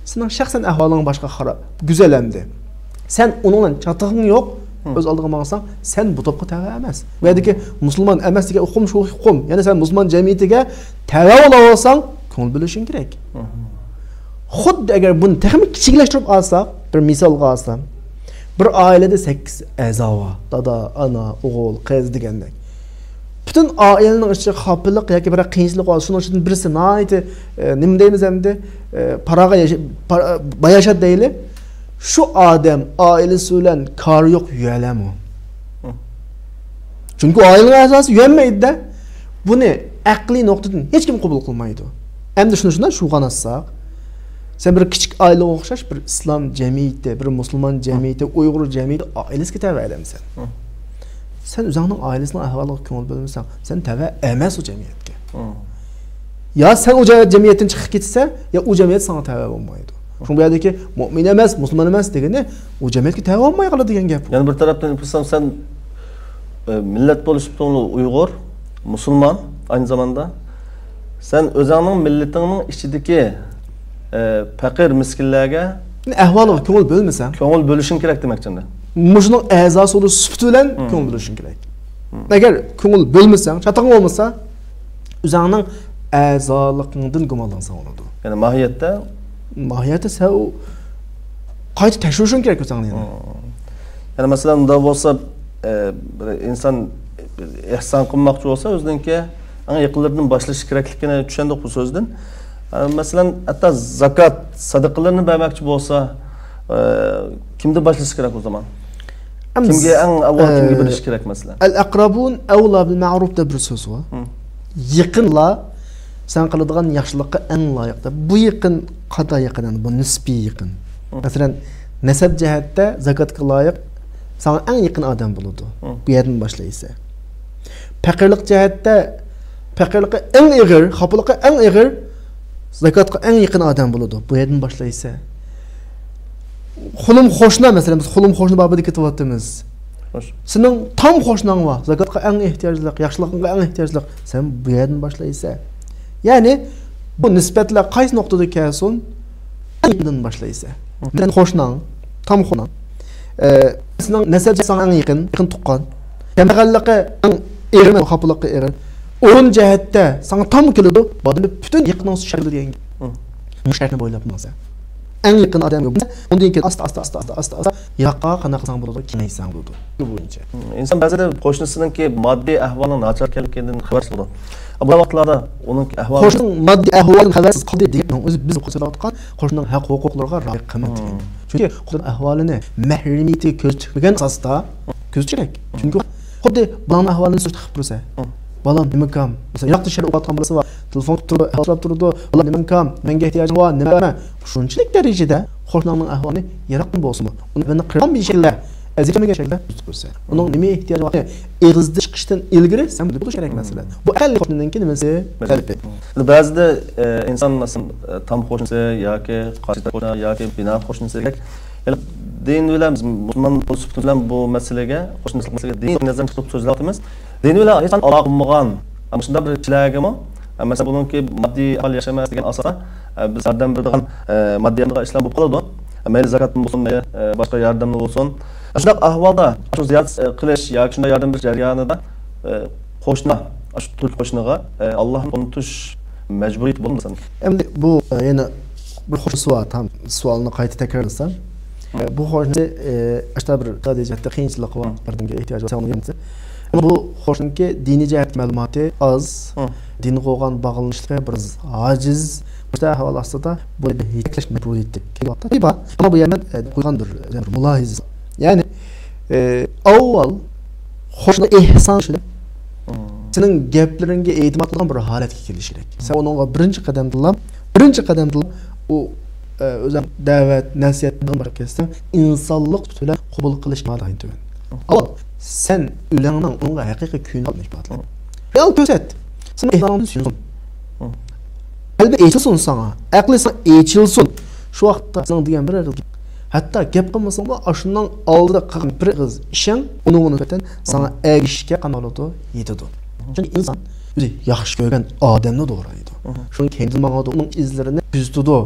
سېنىڭ شەخسەن ئەھۋالىڭ باشقا، خاراب. گۈزەل ئەمدى. سەن ئۇنىڭ بىلەن چاتىقىڭ يوق، ئۆز ئالدىڭغا ماڭساڭ، سەن بۇ توپقا تەۋە ئەمەس. بۇ يەردىكى مۇسۇلمان ئەمەس دېگەن ئۇقۇم شۇ ئۇقۇم. يەنى سەن مۇسۇلمان جەمئىيىتىگە تەۋە بولاۋالساڭ، كۆڭۈل بۆلۈشۈڭ كېرەك. خۇددى ئەگەر بۇنى تېخىمۇ كىچىكلەشتۈرۈپ ئالساق، بىر مىسالغا ئالسام، بىر ئائىلىدە سەككىز ئەزا بار. دادا، ئانا، ئوغۇل، قىز دېگەندەك. پۈتۈن ئائىلىنىڭ ئىچىدە خاپىلىق ياكى بىر قىيىنچىلىق بار، شۇنىڭ ئىچىدىن بىرسى ناھايىتى، ئە، نېمە دەيمىز ئەمدى، ئە، پاراغا ياشا-، پا-، باياشات دەيلى. شۇ ئادەم ئائىلىسى بىلەن كارى يوق يۈرەلەمۇ؟ چۈنكى ئائىلىنىڭ ئەزاسى يۈرەلمەيدۇ-دە. بۇنى ئەقلىي نۇقتىدىن ھېچكىم قوبۇل قىلمايدۇ. ئەمدى شۇنى شۇنداق شۇغان ئاتساق، سەن بىر كىچىك ئائىلىگە ئوخشاش بىر ئىسلام جەمئىيىتى، بىر مۇسۇلمان جەمئىيىتى، ئۇيغۇر جەمئىيىتى ئائىلىسىگە تەۋە ئادەمسەن. سەن ئۆزۈڭنىڭ ئائىلىسىنىڭ ئەھۋالىغا كۆڭۈل بۆلمىسەڭ، سەن تەۋە ئەمەس ئۇ جەمئىيەتكە. يا سەن ئۇ جەمئىيەتتىن چىقىپ كېتىسەن، يا ئۇ جەمئىيەت ساڭا تەۋە بولمايدۇ. شۇڭا بۇ يەردىكى مۇئمىن ئەمەس، مۇسۇلمان ئەمەس دېگىنى ئۇ جەمئىيەتكە تەۋە بولماي قالىدۇ دېگەن گەپ. يەنە بىر تەرەپتىن ئېيتسام، سەن، ئە، مىللەت بولۇشۇپ تۇرۇڭلۇ ئۇيغۇر، مۇسۇلمان، ئاينى زاماندا. سەن ئۆزۈڭنىڭ مىللىتىڭنىڭ ئىچىدىكى، ئە، پەقىر، مىسكىنلەرگە ئەھۋالىغا كۆڭۈل بۆلمىسەڭ، كۆڭۈل بۆلۈشۈڭ كېرەك دېمەكچىمەن. مۇشۇنىڭ ئەزاسى بولۇش سۈپىتى بىلەن كۆڭۈل بۆلۈشۈڭ كېرەك. ئەگەر كۆڭۈل بۆلمىسەڭ، چاتىقىڭ بولمىسا، ئۆزۈڭنىڭ ئەزالىقىڭدىن گۇمانلانساڭ بولىدۇ. يەنى ماھىيەتتە؟ ماھىيەتتە سەن ئۇ قايتا تەكشۈرۈشۈڭ كېرەك ئۆزۈڭنى يەنە. يەنى مەسىلەن، ئۇنداق بولسا، ئە، بىر ئىنسان ئېھسان قىلماقچى بولسا، ئۆزىنىڭكى ئەڭ يېقىنلىرىدىن باشلىشى كېرەكلىكىنى چۈشەندۇق بۇ سۆزدىن. ئە، مەسىلەن، ھەتتا زاكات، سەدىقىلەرنى بەرمەكچى بولسا، ئە، كىمدىن باشلىشى كېرەك ئۇ زامان؟ كىمگە ئەڭ ئاۋۋال كىمگە بېرىش كېرەك، مەسىلەن؟ ئەل ئەقرەبۇن ئەۋلا بىل مەئرۇف دەپ بىر سۆز بار. يېقىنلار سەن قىلىدىغان ياخشىلىققا ئەڭ لايىق دەپ. بۇ يېقىن قانداق يېقىن؟ يەنى بۇ نىسپىي يېقىن. مەسىلەن، نەسەب جەھەتتە زاكاتقا لايىق ساڭا ئەڭ يېقىن ئادەم بولىدۇ. بۇ يەردىن باشلايسەن. پەقىرلىق جەھەتتە، پەقىرلىقى ئەڭ ئېغىر، خاپىلىقى ئەڭ ئېغىر، زاكاتقا ئەڭ يېقىن ئادەم بولىدۇ. بۇ يەردىن باشلايسەن. خۇلۇم قوشنا، مەسىلەن، بىز خۇلۇم قوشنا بابىدا كېتىۋاتىمىز. سېنىڭ تام قوشناڭ بار، زاكاتقا ئەڭ ئېھتىياجلىق، ياخشىلىقىڭغا ئەڭ ئېھتىياجلىق. سەن بۇ يەردىن باشلايسەن. يەنى بۇ نىسبەتلەر قايسى نۇقتىدا كەلسۇن، ئەڭ يېقىندىن باشلايسەن. مەسىلەن، قوشناڭ، تام قوشناڭ. ئە، سېنىڭ نەسەب ساڭا ئەڭ يېقىن، يېقىن تۇغقان. كەمبەغەللىكى ئەڭ ئېغىر، خاپىلىقى ئېغىر. ئورۇن جەھەتتە ساڭا تام كېلىدۇ، بۇ ئادەمنى پۈتۈن يېقىنىڭ شەرتلىدى دېگەن گەپ. مۇشۇ شەرتنى بويلاپ ماڭسەن. ئەڭ يېقىن ئادەمگە بولسا، ئۇندىن كېيىن ئاستا، ئاستا، ئاستا، ئاستا، ئاستا، ئاستا يىراققا قانداق قىلساڭ بولىدۇ، كېڭەيتسەڭ بولىدۇ. شۇ بويىچە. ئىنسان بەزىدە قوشنىسىنىڭكى ماددىي ئەھۋالىنىڭ ناچار ئىكەنلىكىدىن خەۋەرسىز بولىدۇ. بۇ ۋاقىتلاردا ئۇنىڭ ئەھۋالى، قوشنىنىڭ ماددىي ئەھۋالىدىن خەۋەرسىز قالدى دېگەننىڭ ئۆزى بىز قوشۇلۇۋاتقان قوشنىنىڭ ھەق ھوقۇقلىرىغا رىئايە قىلمايدۇ دېگەن. چۈنكى قوشنىنىڭ ئەھۋالىنى مەھرىمىيىتى كۆزدە تۇتمىگەن ئاساستا كۆزىتىش كېرەك. چۈنكى خۇددى بالىنىڭ ئەھۋالىنى سۈرەتكە قىلىپ تۇرسا، بالام نېمە كام؟ مەسىلەن، يىراقتا شەھەردە ئوقۇۋاتقان بالىسى بار، تېلېفون قىلىپ تۇرىدۇ، ئەھۋال سوراپ تۇرىدۇ، بالام نېمە كام؟ مەڭگە ئېھتىياجىڭ بار، نېمە بەرمە؟ شۇنچىلىك دەرىجىدە قوشناڭنىڭ ئەھۋالىنى يىراقتىن بولسىمۇ، ئۇنى بىرنى قىرغان بىر شەكىلدە، ئەزىيەت بەرمىگەن شەكىلدە كۆزىتىپ كۆرسە، ئۇنىڭ نېمە ئېھتىياجى بار، ئېغىزدىن چىقىشتىن ئىلگىرى سەن بىلىپ بولۇش كېرەك مەسىلەن. بۇ ئەقەللىي قوشنىنىڭكى نېمىسى؟ تەلىپى. بەزىدە، ئە، ئىنسان، مەسىلەن، ئە، تام قوشنىسى ياكى قارشى قوشنا ياكى بىنا قوشنىسى دېگەندەك، يەنى دىن بىلەن، بىز مۇسۇلمان بولۇش سۈپىتىمىز بىلەن بۇ مەسىلىگە، قوشنىلىق مەسىلىگە دىن نەزەردىن تۇتۇپ سۆزلەۋاتىمىز. دىن بىلەن ھېچ قانداق ئالاقە بولمىغان مۇشۇنداق بىر كىشىلەرگىمۇ، مەسىلەن، بۇنىڭكى ماددىي ئەھۋال ياخشى ئەمەس دېگەن ئاساستا، بىز ياردەم بېرىدىغان، ماددىي ئىشلار بولۇپ قالىدۇ. مەيلى زاكاتتىن بولسۇن، مەيلى باشقا ياردەمدىن بولسۇن. شۇنداق ئەھۋالدا شۇ زىيارەت قىلىش ياكى شۇنداق ياردەم بېرىش جەريانىدا، قوشنا، شۇ تۈرك قوشنىغا، ئاللاھنى ئۇنتۇش مەجبۇرىيىتى بولمىسۇن. ئەمدى بۇ، يەنە بىر قوشنىسى بار، تام سوئالنى قايتا تەكرارلىسام، بۇ قوشنىسى، ئاشتا بىر ئىقتىسادىي جەھەتتە قىيىنچىلىقى بار، ياردەمگە ئېھتىياجى بار، سەۋەنلىك ئەمەسى. ئەمما بۇ قوشنىنىڭكى دىنىي جەھەتتىكى مەلۇماتى ئاز، دىنغا بولغان باغلىنىشلىقى بىر ئاز ئاجىز. مۇشۇنداق ئەھۋال ئاستىدا بۇ يەردە يېتەكلەش مەجبۇرىيىتى كېلىۋاتىدۇ. بار. ئەمما بۇ يەردە، قويغان بىر، بىر مۇلاھىزە. يەنى، ئاۋۋال قوشنا ئېھسان قىلىپ، سېنىڭ گەپلىرىڭگە ئېتىماد قىلغان بىر ھالەتكە كېلىشى كېرەك. سەن ئۇنىڭغا بىرىنچى قەدەمدىلا، بىرىنچى قەدەمدىلا ئۇ، ئە، ئۆزۈڭ دەۋەت، نەسىھەت بىلەن بېرىپ كەتسەڭ، ئىنسانلىق سۈپىتى بىلەن قوبۇل قىلىش ناھايىتى تۆۋەن. ئاۋۋال سەن ئۆزۈڭنىڭ ئۇنىڭغا ھەقىقىي كۆيۈنۈپ قېلىشنى ئىپادىلە. رېئال كۆرسەت. سېنىڭ ئېھسانىڭدىن سۆيۈنسۇن. قەلبى ئېچىلسۇن ساڭا، ئەقلى ساڭا ئېچىلسۇن. شۇ ۋاقىتتا سېنىڭ دېگەن بىر ھەتتا گەپ قىلمىساڭمۇ، ئاشۇنىڭ ئالدىدا قىلغان بىر ئېغىز ئىشىڭ ئۇنىڭغا نىسبەتەن ساڭا ئەگىشىشكە قانداق بولىدۇ؟ يېتىدۇ. چۈنكى ئنسان ئۆزى ياخشى كۆرگەن ئادەمنى دورايدۇ. شۇنىڭ كەينىدىن ماڭىدۇ، ئۇنىڭ ئىزلىرىنى كۆزىتىدۇ.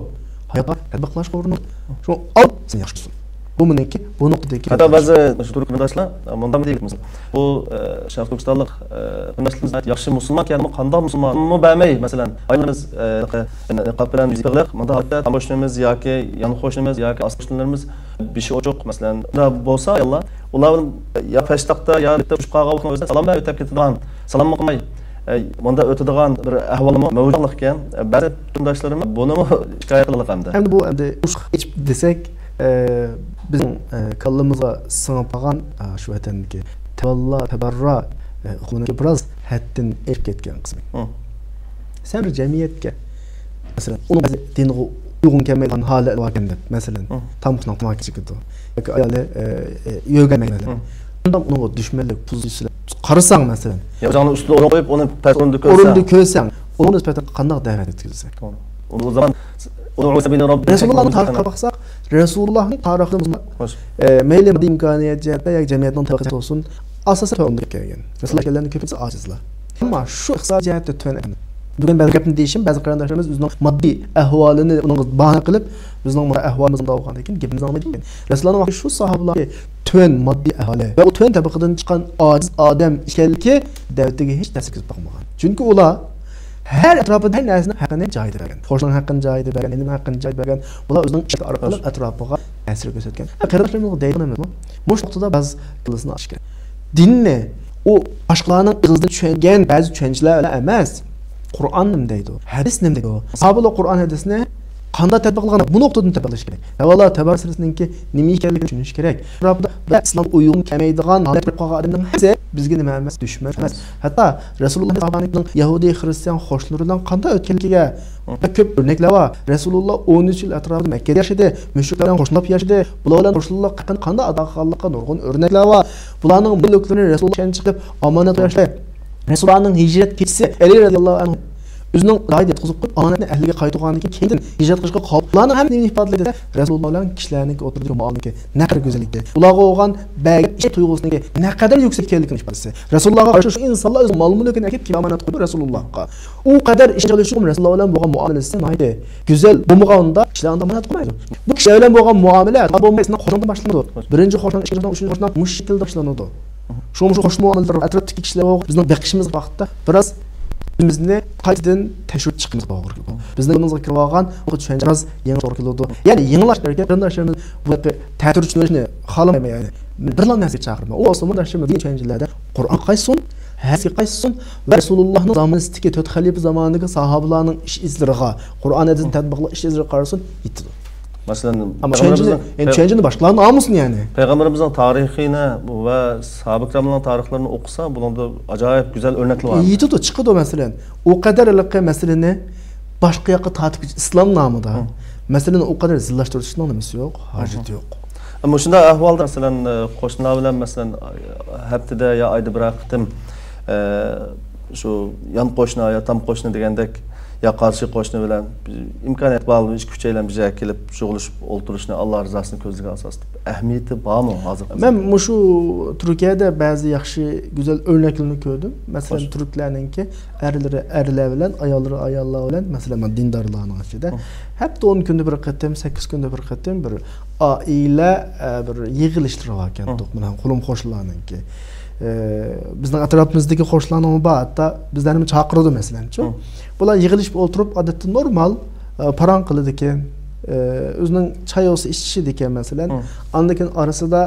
ھاياتقا تەتبىقلاشقا ئۇرۇنىدۇ. شۇڭا ئال سېنى ياخشى تۇتسۇن. بۇ مېنىڭكى، بۇ نۇقتىدىكى ھەتتا بەزى مۇشۇ تۈرك قېرىنداشلار مۇنداق دېيىپ، مىسال، بۇ، ئە، شەرقىي تۈركىستانلىق، ئە، قېرىنداشلىرىمىز ناھايىتى ياخشى مۇسۇلمانكەن، ئەمما قانداق مۇسۇلمانمۇ بەرمەي، مەسىلەن، ئاياللىرىمىز، ئە، نىقاب بىلەن يۈزى بېغلىق، مۇنداق ھالەتتە تاموشنىمىز ياكى يان قوشنىمىز ياكى ئاستى قوشنىلىرىمىز بېشى ئوچۇق، مەسىلەن، بۇنداق بولسا ئاياللار، ئۇلار يا پەشتاقتا يا بىر يەردە ئۇچۇپ قالغان ۋاقتىدا ئۆزىنى سالام بەرمەي ئۆتۈپ كېتىدىغان، سالاممۇ قىلماي، ئە، مۇنداق ئۆتىدىغان بىر ئەھۋالمۇ مەۋجۇت ئىكەن. بەزى قېرىنداشلىرىمىز بۇنىمۇ شىكايەت قىلىدۇ ئەمدى. ئەمدى بۇ ئەمدى ئۇرۇشقا قېچىپ دېسەك، ئە، بىزنىڭ، ئە، كاللىمىزغا سىڭىپ قالغان، ئە، شۇ ۋەتەندىكى تەۋەللا تەبەررۇ، ئە، ئۇقۇمىنىڭ بىراز ھەددىن ئېشىپ كەتكەن قىسمى. ھە. سەن بىر جەمئىيەتكە، مەسىلەن، ئۇنىڭ بەزى دىنغا ئۇيغۇن كەلمەيدىغان ھالەت باركەن دەپ، مەسىلەن، ھە. تامىقىنىڭ تاماكا چېكىدۇ ياكى ئايالى، ئە، ئە، يۆگەلمەيدۇ، مەسىلەن. ھە. شۇنداق ئۇنىڭغا دۈشمەنلىك پوزىتسىيىسى بىلەن قارىساڭ، مەسىلەن، يا ئۆزۈڭنى ئۈستىدە ئورۇن قويۇپ، ئۇنى پەس ئورۇندا كۆرسەڭ، ئورۇندا كۆرسەڭ، ئۇنىڭغا نىسبەتەن قانداق دەۋەت يەتكۈزىسەن؟ توغرا. ئۇ زامان، ئۇدئۇ سەبىلە رەببىكە، رەسۇلۇللانىڭ تارىخىغا قاراپ باقساق، رەسۇلۇللانىڭ تارىخىدا بولسا، خوش. ئە، مەيلى ماددىي ئىمكانىيەت جەھەتتە ياكى جەمئىيەتنىڭ تەرەققىياتى بولسۇن، ئاساسەن تۆۋەن ئورۇندا كەلگەن. رەسۇلۇللا كەلگەننىڭ كۆپىنچىسى ئاجىزلار. ئەمما شۇ ئىقتىسادىي جەھەتتە تۆۋەن ئەمەس. بۈگۈن بەزى گەپنى دېيىشىم، بەزى قېرىنداشلىرىمىز ئۆزىنىڭ ماددىي ئەھۋالىنى ئۇنىڭغا باھانە قىلىپ، بىزنىڭ مانا ئەھۋالىمىز مۇنداق بولغاندىن كېيىن گېپىمىز ئاڭلىمايدىكەن. رەسۇلۇللانىڭ ۋاقتىدا شۇ ساھابىلار تۆۋەن ماددىي ئەھۋالى ۋە ئۇ تۆۋەن تەبىقىدىن چىققان ئاجىز ئادەم ئىكەنلىكى دەۋىتىگە ھېچ تەسىر كۆرسىتىپ باقمىغان. چۈنكى ئۇلار ھەر ئەتراپىدا ھەر نەرسىنىڭ ھەققىنى جايىدا بەرگەن. خوشنىڭ ھەققىنى جايىدا بەرگەن، ئىنىنىڭ ھەققىنى جايىدا بەرگەن. ئۇلار ئۆزىنىڭ ئىشلىرى ئارقىلىق ئەتراپىغا تەسىر كۆرسەتكەن. قېرىنداشلىرىمىزغا دەيدىغىنىمىزمۇ، مۇشۇ نۇقتىدا بەز كاللىسىنى ئاچىشكەن. دىننى ئۇ باشقىلارنىڭ ئېغىزىدىن چۈشەنگەن بەزى چۈشەنچىلەر بىلەن ئەمەس، قۇرئان نېمە دەيدۇ؟ ھەدىس نېمە دەيدۇ؟ ساھابىلار قۇرئان ھەدىسنى قانداق تەتبىقلىغان؟ بۇ نۇقتىدىن تەتبىقلاش كېرەك. ئەۋۋاللا تەبەر سىرىسىنىڭكى نېمە ئىكەنلىكىنى چۈشىنىش كېرەك. ئىسلامغا ئۇيغۇن كەلمەيدىغان ھالەتكە كىرىپ قالغان ئادەمنىڭ ھەممىسى بىزگە نېمە ئەمەس؟ دۈشمەن ئەمەس. ھەتتا رەسۇلۇللا ساھابىنىڭ يەھۇدىي خىرىستىيان قوشنىلىرى بىلەن قانداق ئۆتكەنلىكىگە كۆپ ئۆرنەكلەر بار. رەسۇلۇللا ئون ئۈچ يىل ئەتراپىدا مەككىدە ياشىدى، مۇشرىكلار بىلەن قوشنىلاپ ياشىدى. بۇلار بىلەن قوشنىلىپ قانداق ئادا قىلغانلىقىغا نۇرغۇن ئۆرنەكلەر بار. بۇلارنىڭ مۈلۈكلىرىنى رەسۇلۇللا چىقىپ ئامانەت ياشىدى. رەسۇلۇللانىڭ ھىجرەت كېچىسى ئەلى رەزىياللاھۇ ئەنھۇ ئۆزىنىڭ جايىدا ياتقۇزۇپ قويۇپ، ئامانەتنى ئەھلىگە قايتۇرغاندىن كېيىن كېيىن ھىجرەت قىلىشقا قالدى. بۇلارنىڭ ھەممىسى نېمىنى ئىپادىلەيدۇ دېسە، رەسۇلۇللا بىلەن كىشىلەرنىڭكى ئوتتۇرىدىكى مۇئامىلىنىڭكى نەقەدەر گۈزەللىكى، ئۇلارغا بولغان بەرگەن ئىشەنچ تۇيغۇسىنىڭكى نەقەدەر يۈكسەك ئىكەنلىكىنى ئىپادىسى. رەسۇلۇللاغا قارشى شۇ ئىنسانلار ئۆز مال-مۈلكىنى ئەكىپ كېلىپ ئامانەت قويدى رەسۇلۇللاغا. ئۇ قەدەر ئىشەنچ قىلىشى رەسۇلۇللا بىلەن بولغان مۇئامىلىسى ناھايىتى گۈزەل بولمىغاندا كىشىلەر ئۇنداق ئامانەت قويمايدۇ. بۇ كىشىلەر بىلەن بولغان مۇئامىلە بولماي سېنىڭ قوشناڭدىن باشلىنىدۇ. بىرىنچى قوشناڭ، ئىككىنچى قوشناڭ، ئۈچىنچى قوشناڭ مۇشۇ شەكىلدە باشلىنىدۇ. شۇڭا مۇشۇ قوشنا مۇئامىلىلەر ئەتراپتىكى كىشىلەر بىزنىڭ بېقىشىمىز ۋاقىتتا بىراز ئۆزىمىزنى قايتىدىن تەكشۈرۈپ چىقىمىز توغرا كېلىدۇ. بىزنىڭ قولىمىزغا كىرىۋالغان بۇ چۈشەنچە بىراز يېڭى توغرا كېلىدۇ. يەنى يېڭىلاشتۇرۇش كېرەك. قېرىنداشلىرىمىز بۇ يەردە تەتۈر چۈشىنىشنى خالىمايمەن، يەنى بىرلا نەرسىگە چاقىرىمەن. ئۇ بولسىمۇ قېرىنداشلىرىمىز دىنىي چۈشەنچىلەردە قۇرئانغا قايتسۇن، ھەدىسكە قايتسۇن ۋە رەسۇلۇللاھنىڭ زامانىسىدىكى تۆت خەلىپە زامانىدىكى ساھابىلارنىڭ ئىش ئىزلىرىغا، قۇرئان ھەدىسنى تەتبىقلاش ئىش ئىزلىرىغا قارىسۇن، يېتىدۇ. مەسىلەن، ئەمما چۈشەنچىنى، پەيغەمبىرىمىزنىڭ، يەنى چۈشەنچىنى باشقىلاردىن ئالمىسۇن، يەنى. پەيغەمبىرىمىزنىڭ تارىخىنى ۋە ساھابە كىراملارنىڭ تارىخلىرىنى ئوقۇسا، بۇنىڭدا ئاجايىپ گۈزەل ئۆرنەكلەر بار. يېتىدۇ، چىقىدۇ، مەسىلەن. ئۇ قەدەر ھېلىقى مەسىلىنى باشقا ياققا تارتىپ كېتىش ئىسلام نامىدا. مەسىلىنى ئۇ قەدەر زىللاشتۇرۇشنىڭ نېمىسى يوق، ھاجىتى يوق. مۇشۇنداق ئەھۋالدا، مەسىلەن، قوشنىلار بىلەن، مەسىلەن، ھەپتىدە يا ئايدا بىرەر قېتىم، ئە، شۇ يان قوشنا يا تام قوشنا دېگەندەك، يا قارشى قوشنا بىلەن ئىمكانىيەت بار ھالدا ئىككى ئۈچەيلەن بىر جايغا كېلىپ شۇغۇلىشىپ ئولتۇرۇشنى ئاللا رىزاسىنى كۆزلىگەن ئاساستا ئەھمىيىتى بارمۇ ھازىرقى زاماندا؟ مەن مۇشۇ تۈركىيەدە بەزى ياخشى گۈزەل ئۆرنەكلىرىنى كۆردۈم. مەسىلەن، تۈركلەرنىڭكى ئەرلىرى ئەرلەر بىلەن، ئاياللىرى ئاياللار بىلەن، مەسىلەن، مانا دىندارلارنىڭ ئىچىدە ھەپتە ئون كۈندە بىر قېتىم، سەككىز كۈندە بىر قېتىم بىر ئائىلە، ئە، بىر يىغىلىشلىرى باركەن، مانا قولۇم قوشنىلارنىڭكى. ئە، بىزنىڭ ئەتراپىمىزدىكى قوشنىلارنىڭمۇ بار، ھەتتا بىزلەرنىمۇ چاقىرىدۇ، مەسىلەنچۇ. بۇلار يىغىلىشىپ ئولتۇرۇپ، ئادەتتە نورمال، ئە، پاراڭ قىلىدىكەن، ئە، ئۆزىنىڭ چاي بولسا ئىچىشىدىكەن، مەسىلەن. ئاندىن كېيىن ئارىسىدا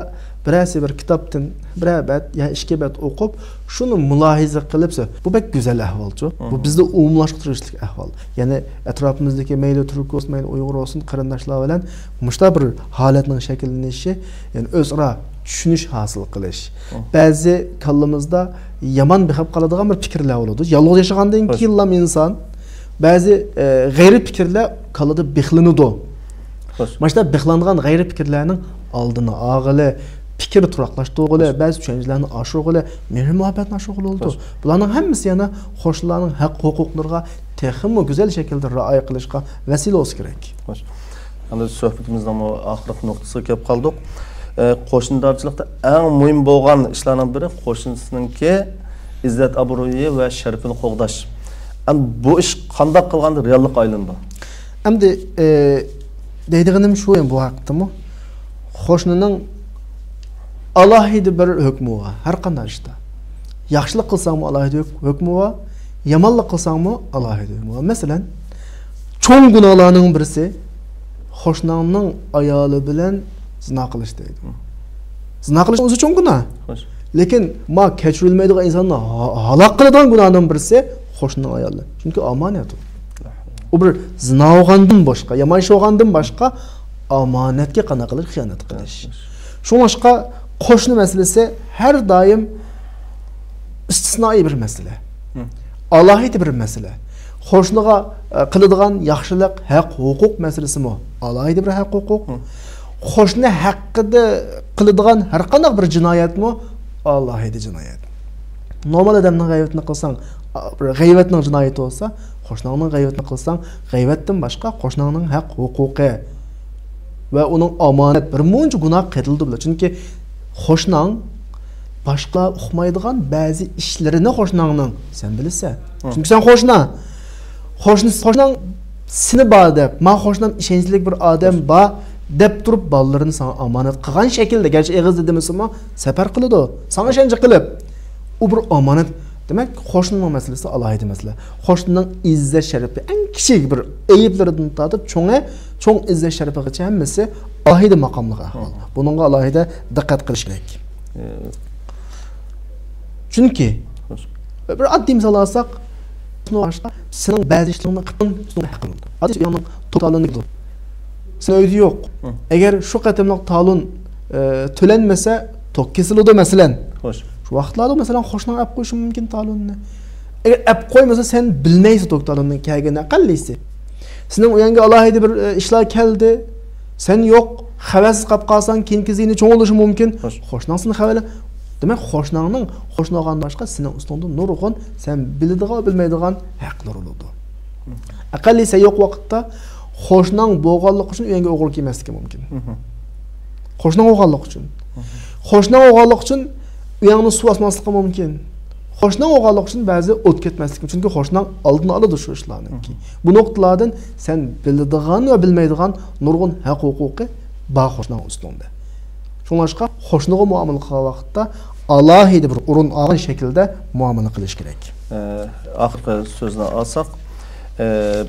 بىرەرسى بىر كىتابتىن بىرەر بەت يا ئىككى بەت ئوقۇپ، شۇنى مۇلاھىزە قىلىپ، بۇ بەك گۈزەل ئەھۋالچۇ. بۇ بىزدە ئومۇملاشقا تېگىشلىك ئەھۋال. يەنى ئەتراپىمىزدىكى مەيلى تۈرك بولسۇن، مەيلى ئۇيغۇر بولسۇن، قېرىنداشلار بىلەن مۇشۇنداق بىر ھالەتنىڭ شەكىللىنىشى، يەنى ئۆزئارا چۈشىنىش ھاسىل قىلىش. بەزى كاللىمىزدا يامان بېقىپ قالىدىغان بىر پىكىرلەر بولىدۇ. يالغۇز ياشىغاندىن كېيىنلا ئىنسان بەزى، ئە، غەيرىي پىكىرلەر كاللىدا بېقىلىنىدۇ. مانا شۇنداق بېقىلىنغان غەيرىي پىكىرلەرنىڭ ئالدىنى ئالغىلى، پىكىر تۇراقلاشتۇرغىلى، بەزى چۈشەنچىلەرنى ئاشۇرغىلى، مېھىر-مۇھەببەتنى ئاشۇرغىلى بولىدۇ. بۇلارنىڭ ھەممىسى يەنە قوشنىلارنىڭ ھەق-ھوقۇقلىرىغا تېخىمۇ گۈزەل شەكىلدە رىئايە قىلىشقا ۋەسىلە بولسا كېرەك. ئەمدى سۆھبىتىمىزنىڭمۇ ئاخىرقى نۇقتىسىغا كېلىپ قالدۇق. ئە، قوشنىدارچىلىقتا ئەڭ مۇھىم بولغان ئىشلارنىڭ بىرى قوشنىسىنىڭكى ئىززەت-ئابرۇيى ۋە شەرىپىنى قوغداش. ئەمدى بۇ ئىش قانداق قىلغاندا رېئاللىققا ئايلىنىدۇ؟ ئەمدى، ئە، دەيدىغىنىم شۇ، بۇ ھەقتىمۇ. قوشنىنىڭ ئالاھىدە بىر ھۆكمى بار، ھەر قانداق ئىشتا. ياخشىلىق قىلساڭمۇ ئالاھىدە ھۆك-، ھۆكمى بار، يامانلىق قىلساڭمۇ ئالاھىدە ھۆكمى بار. مەسىلەن، چوڭ گۇناھلارنىڭ بىرسى قوشناڭنىڭ ئايالى بىلەن زىنا قىلىش دەيدۇ. زىنا قىلىش ئۆزى چوڭ گۇناھ. خوش. لېكىن ما كەچۈرۈلمەيدىغان ئىنساننى ھا-، ھالاك قىلىدىغان گۇناھنىڭ بىرسى قوشنىنىڭ ئايالى. چۈنكى ئامانەت ئۇ. ئۇ بىر زىنا بولغاندىن باشقا، يامان ئىش بولغاندىن باشقا ئامانەتكە قانداق قىلىش، خىيانەت قىلىش. شۇڭلاشقا قوشنا مەسىلىسى ھەر دائىم ئىستىسنائىي بىر مەسىلە. ئالاھىدە بىر مەسىلە. قوشنىغا، ئە، قىلىدىغان ياخشىلىق، ھەق، ھوقۇق مەسىلىسىمۇ ئالاھىدە بىر ھەق، ھوقۇق. قوشنا ھەققىدە قىلىدىغان ھەر قانداق بىر جىنايەتمۇ ئالاھىدە جىنايەت. نورمال ئادەمنىڭ غەيۋىتىنى قىلساڭ، ئا، بىر غەيۋەتنىڭ جىنايىتى بولسا، قوشناڭنىڭ غەيۋىتىنى قىلساڭ، غەيۋەتتىن باشقا قوشناڭنىڭ ھەق، ھوقۇقى ۋە ئۇنىڭ ئامانەت بىر مۇنچە گۇناھ قېتىلىدۇ بۇلار. چۈنكى قوشناڭ باشقىلار ئۇقمايدىغان بەزى ئىشلىرىنى قوشناڭنىڭ سەن بىلىسەن. چۈنكى سەن قوشنا. قوشنا، قوشناڭ سېنى بار دەپ، ما قوشنام ئىشەنچلىك بىر ئادەم بار دەپ تۇرۇپ، بالىلىرىنى ساڭا ئامانەت قىلغان شەكىلدە، گەرچە ئېغىزدا دېمىسىمۇ، سەپەر قىلىدۇ. ساڭا ئىشەنچ قىلىپ. ئۇ بىر ئامانەت. دېمەك، قوشنىنىڭ مەسىلىسى ئالاھىدە مەسىلە. قوشنىنىڭ ئىززەت شەرىپى ئەڭ كىچىك بىر ئەيىبلىرىدىن تارتىپ چوڭى، چوڭ ئىززەت شەرىپىگىچە ھەممىسى ئالاھىدە ماقاملىق ئەھۋال. بۇنىڭغا ئالاھىدە دىققەت قىلىش كېرەك. ئى، چۈنكى بىر ئاددىي مىسال ئالساق، سېنىڭ بەزى ئىشلىرىڭنى قىلىپ ئۈستۈڭدە ھەق قىلىنىدۇ. ئاددىي ئۆيۈڭنىڭ توك تالونى كېلىدۇ. سېنىڭ ئۆيدە يوق. ئەگەر شۇ قېتىملىق تالون، ئى، تۆلەنمىسە، توك كېسىلىدۇ، مەسىلەن. خوش. شۇ ۋاقىتلاردا، مەسىلەن، قوشناڭ ئەپ قويۇشى مۇمكىن تالوننى. ئەگەر ئەپ قويمىسا، سەن بىلمەيسەن توك تالوننىڭ كەلگىنىنى ئەقەللىسى. سېنىڭ ئۆيۈڭگە ئالاھىدە بىر، ئى، ئىشلار كەلدى. سەن يوق، خەۋەرسىز قاپ قالساڭ، كېيىنكى زىيىنى چوڭ بولۇشى مۇمكىن. خوش. قوشناڭ سېنى خەۋەرلە-، دېمەك، قوشناڭنىڭ قوشنا بولغاندىن باشقا سېنىڭ ئۈستۈڭدە نۇرغۇن سەن بىلىدىغان، بىلمەيدىغان ھەقلىرى بولىدۇ. ئەقەللىسى يوق ۋاقىتتا قوشناڭ بولغانلىقى ئۈچۈن ئۆيۈڭگە ئوغرى كىرمەسلىكى مۇمكىن. قوشناڭ بولغانلىقى ئۈچۈن. قوشناڭ بولغانلىقى ئۈچۈن ئۆيۈڭنى سۇ باسماسلىقى مۇمكىن. قوشناڭ بولغانلىقى ئۈچۈن بەزى ئوت كەتمەسلىكى، چۈنكى قوشناڭ ئالدىنى ئالىدۇ شۇ ئىشلارنىڭكى. بۇ نۇقتىلاردىن سەن بىلىدىغان ۋە بىلمەيدىغان نۇرغۇن ھەق ھوقۇقى بار قوشناڭ ئۈستۈڭدە. شۇڭلاشقا قوشنىغا مۇئامىلە قىلغان ۋاقىتتا ئالاھىدە بىر ئورۇن ئالغان شەكىلدە مۇئامىلە قىلىش كېرەك. ئە، ئاخىرقى سۆزنى ئالساق، ئە،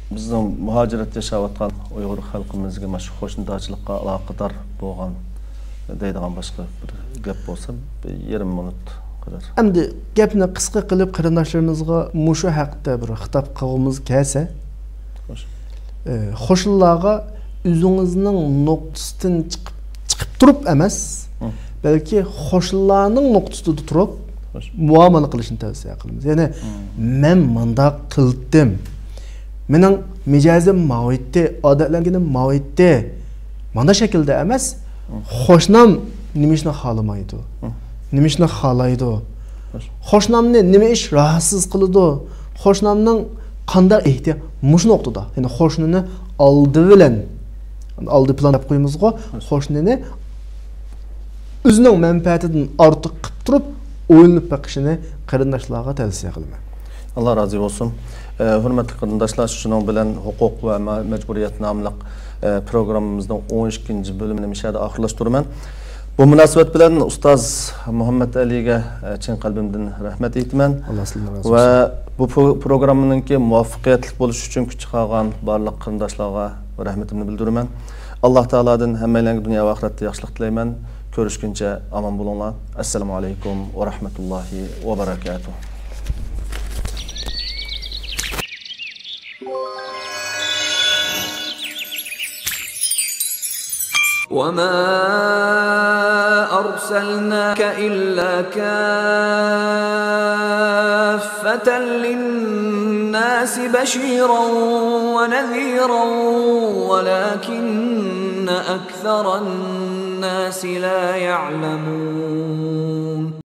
بىزنىڭ مۇھاجىرەتتە ياشاۋاتقان ئۇيغۇر خەلقىمىزگە مانا شۇ قوشنىدارچىلىققا ئالاقىدار بولغان دەيدىغان باشقا بىر گەپ بولسا، بىر يېرىم مىنۇت قەدەر. ئەمدى گەپنى قىسقا قىلىپ، قېرىنداشلىرىمىزغا مۇشۇ ھەقتە بىر خىتاب قىلغۇمىز كەلسە، خوش. ئى، قوشنىلارغا ئۆزىڭىزنىڭ نۇقتىسىدىن چىقىپ، چىقىپ تۇرۇپ ئەمەس، بەلكى قوشنىلارنىڭ نۇقتىسىدا تۇرۇپ خوش. مۇئامىلە قىلىشنى تەۋسىيە قىلىمىز. يەنى، مەن مانداق قىلدىم، مېنىڭ مىجەزىم ماۋۇ ئىدى، ئادەتلەنگىنىم ماۋۇ ئىدى. مانا شەكىلدە ئەمەس، قوشنام نېمە ئىشنى خالىمايدۇ؟ نېمە ئىشنى خالايدۇ؟ قوشنامنى نېمە ئىش راھەتسىز قىلىدۇ؟ قوشنامنىڭ قانداق ئېھتىياج؟ مۇشۇ نۇقتىدا، يەنى قوشنىنى ئالدى بىلەن، ئالدى پىلان دەپ قويىمىزغۇ، قوشنىنى ئۆزىنىڭ مەنپەئەتىدىن ئارتۇق قىلىپ تۇرۇپ ئويلىنىپ بېقىشىنى قېرىنداشلارغا تەۋسىيە قىلىمەن. ئاللا رازى بولسۇن. ئە، ھۆرمەتلىك قېرىنداشلار، شۇنىڭ بىلەن ھوقۇق ۋە مە-، مەجبۇرىيەت ناملىق، ئە، پروگراممىمىزنىڭ ئون ئىككىنچى بۆلۈمىنى مۇشۇ يەردە ئاخىرلاشتۇرىمەن. بۇ مۇناسىۋەت بىلەن ئۇستاز مۇھەممەد ئەلىگە، ئە، چىن قەلبىمدىن رەھمەت ئېيتىمەن. ئاللا سىزدىن رازى بولسۇن. ۋە بۇ پرو-، پروگراممىنىڭكى مۇۋەپپەقىيەتلىك بولۇشى ئۈچۈن كۈچ چىقارغان بارلىق قېرىنداشلارغا رەھمىتىمنى بىلدۈرىمەن. ئاللا تائالادىن ھەممەيلەنگە دۇنيا ۋە ئاخىرەتتە ياخشىلىق تىلەيمەن. كۆرۈشكىنچە ئامان بولۇڭلار. ئەسسالامۇ ئەلەيكۇم ۋە رەھمەتۇللاھى ۋە بەرەكاتۇھ. وما أرسلناك إلا كافة للناس بشيرا ونذيرا ولكن أكثر الناس لا يعلمون.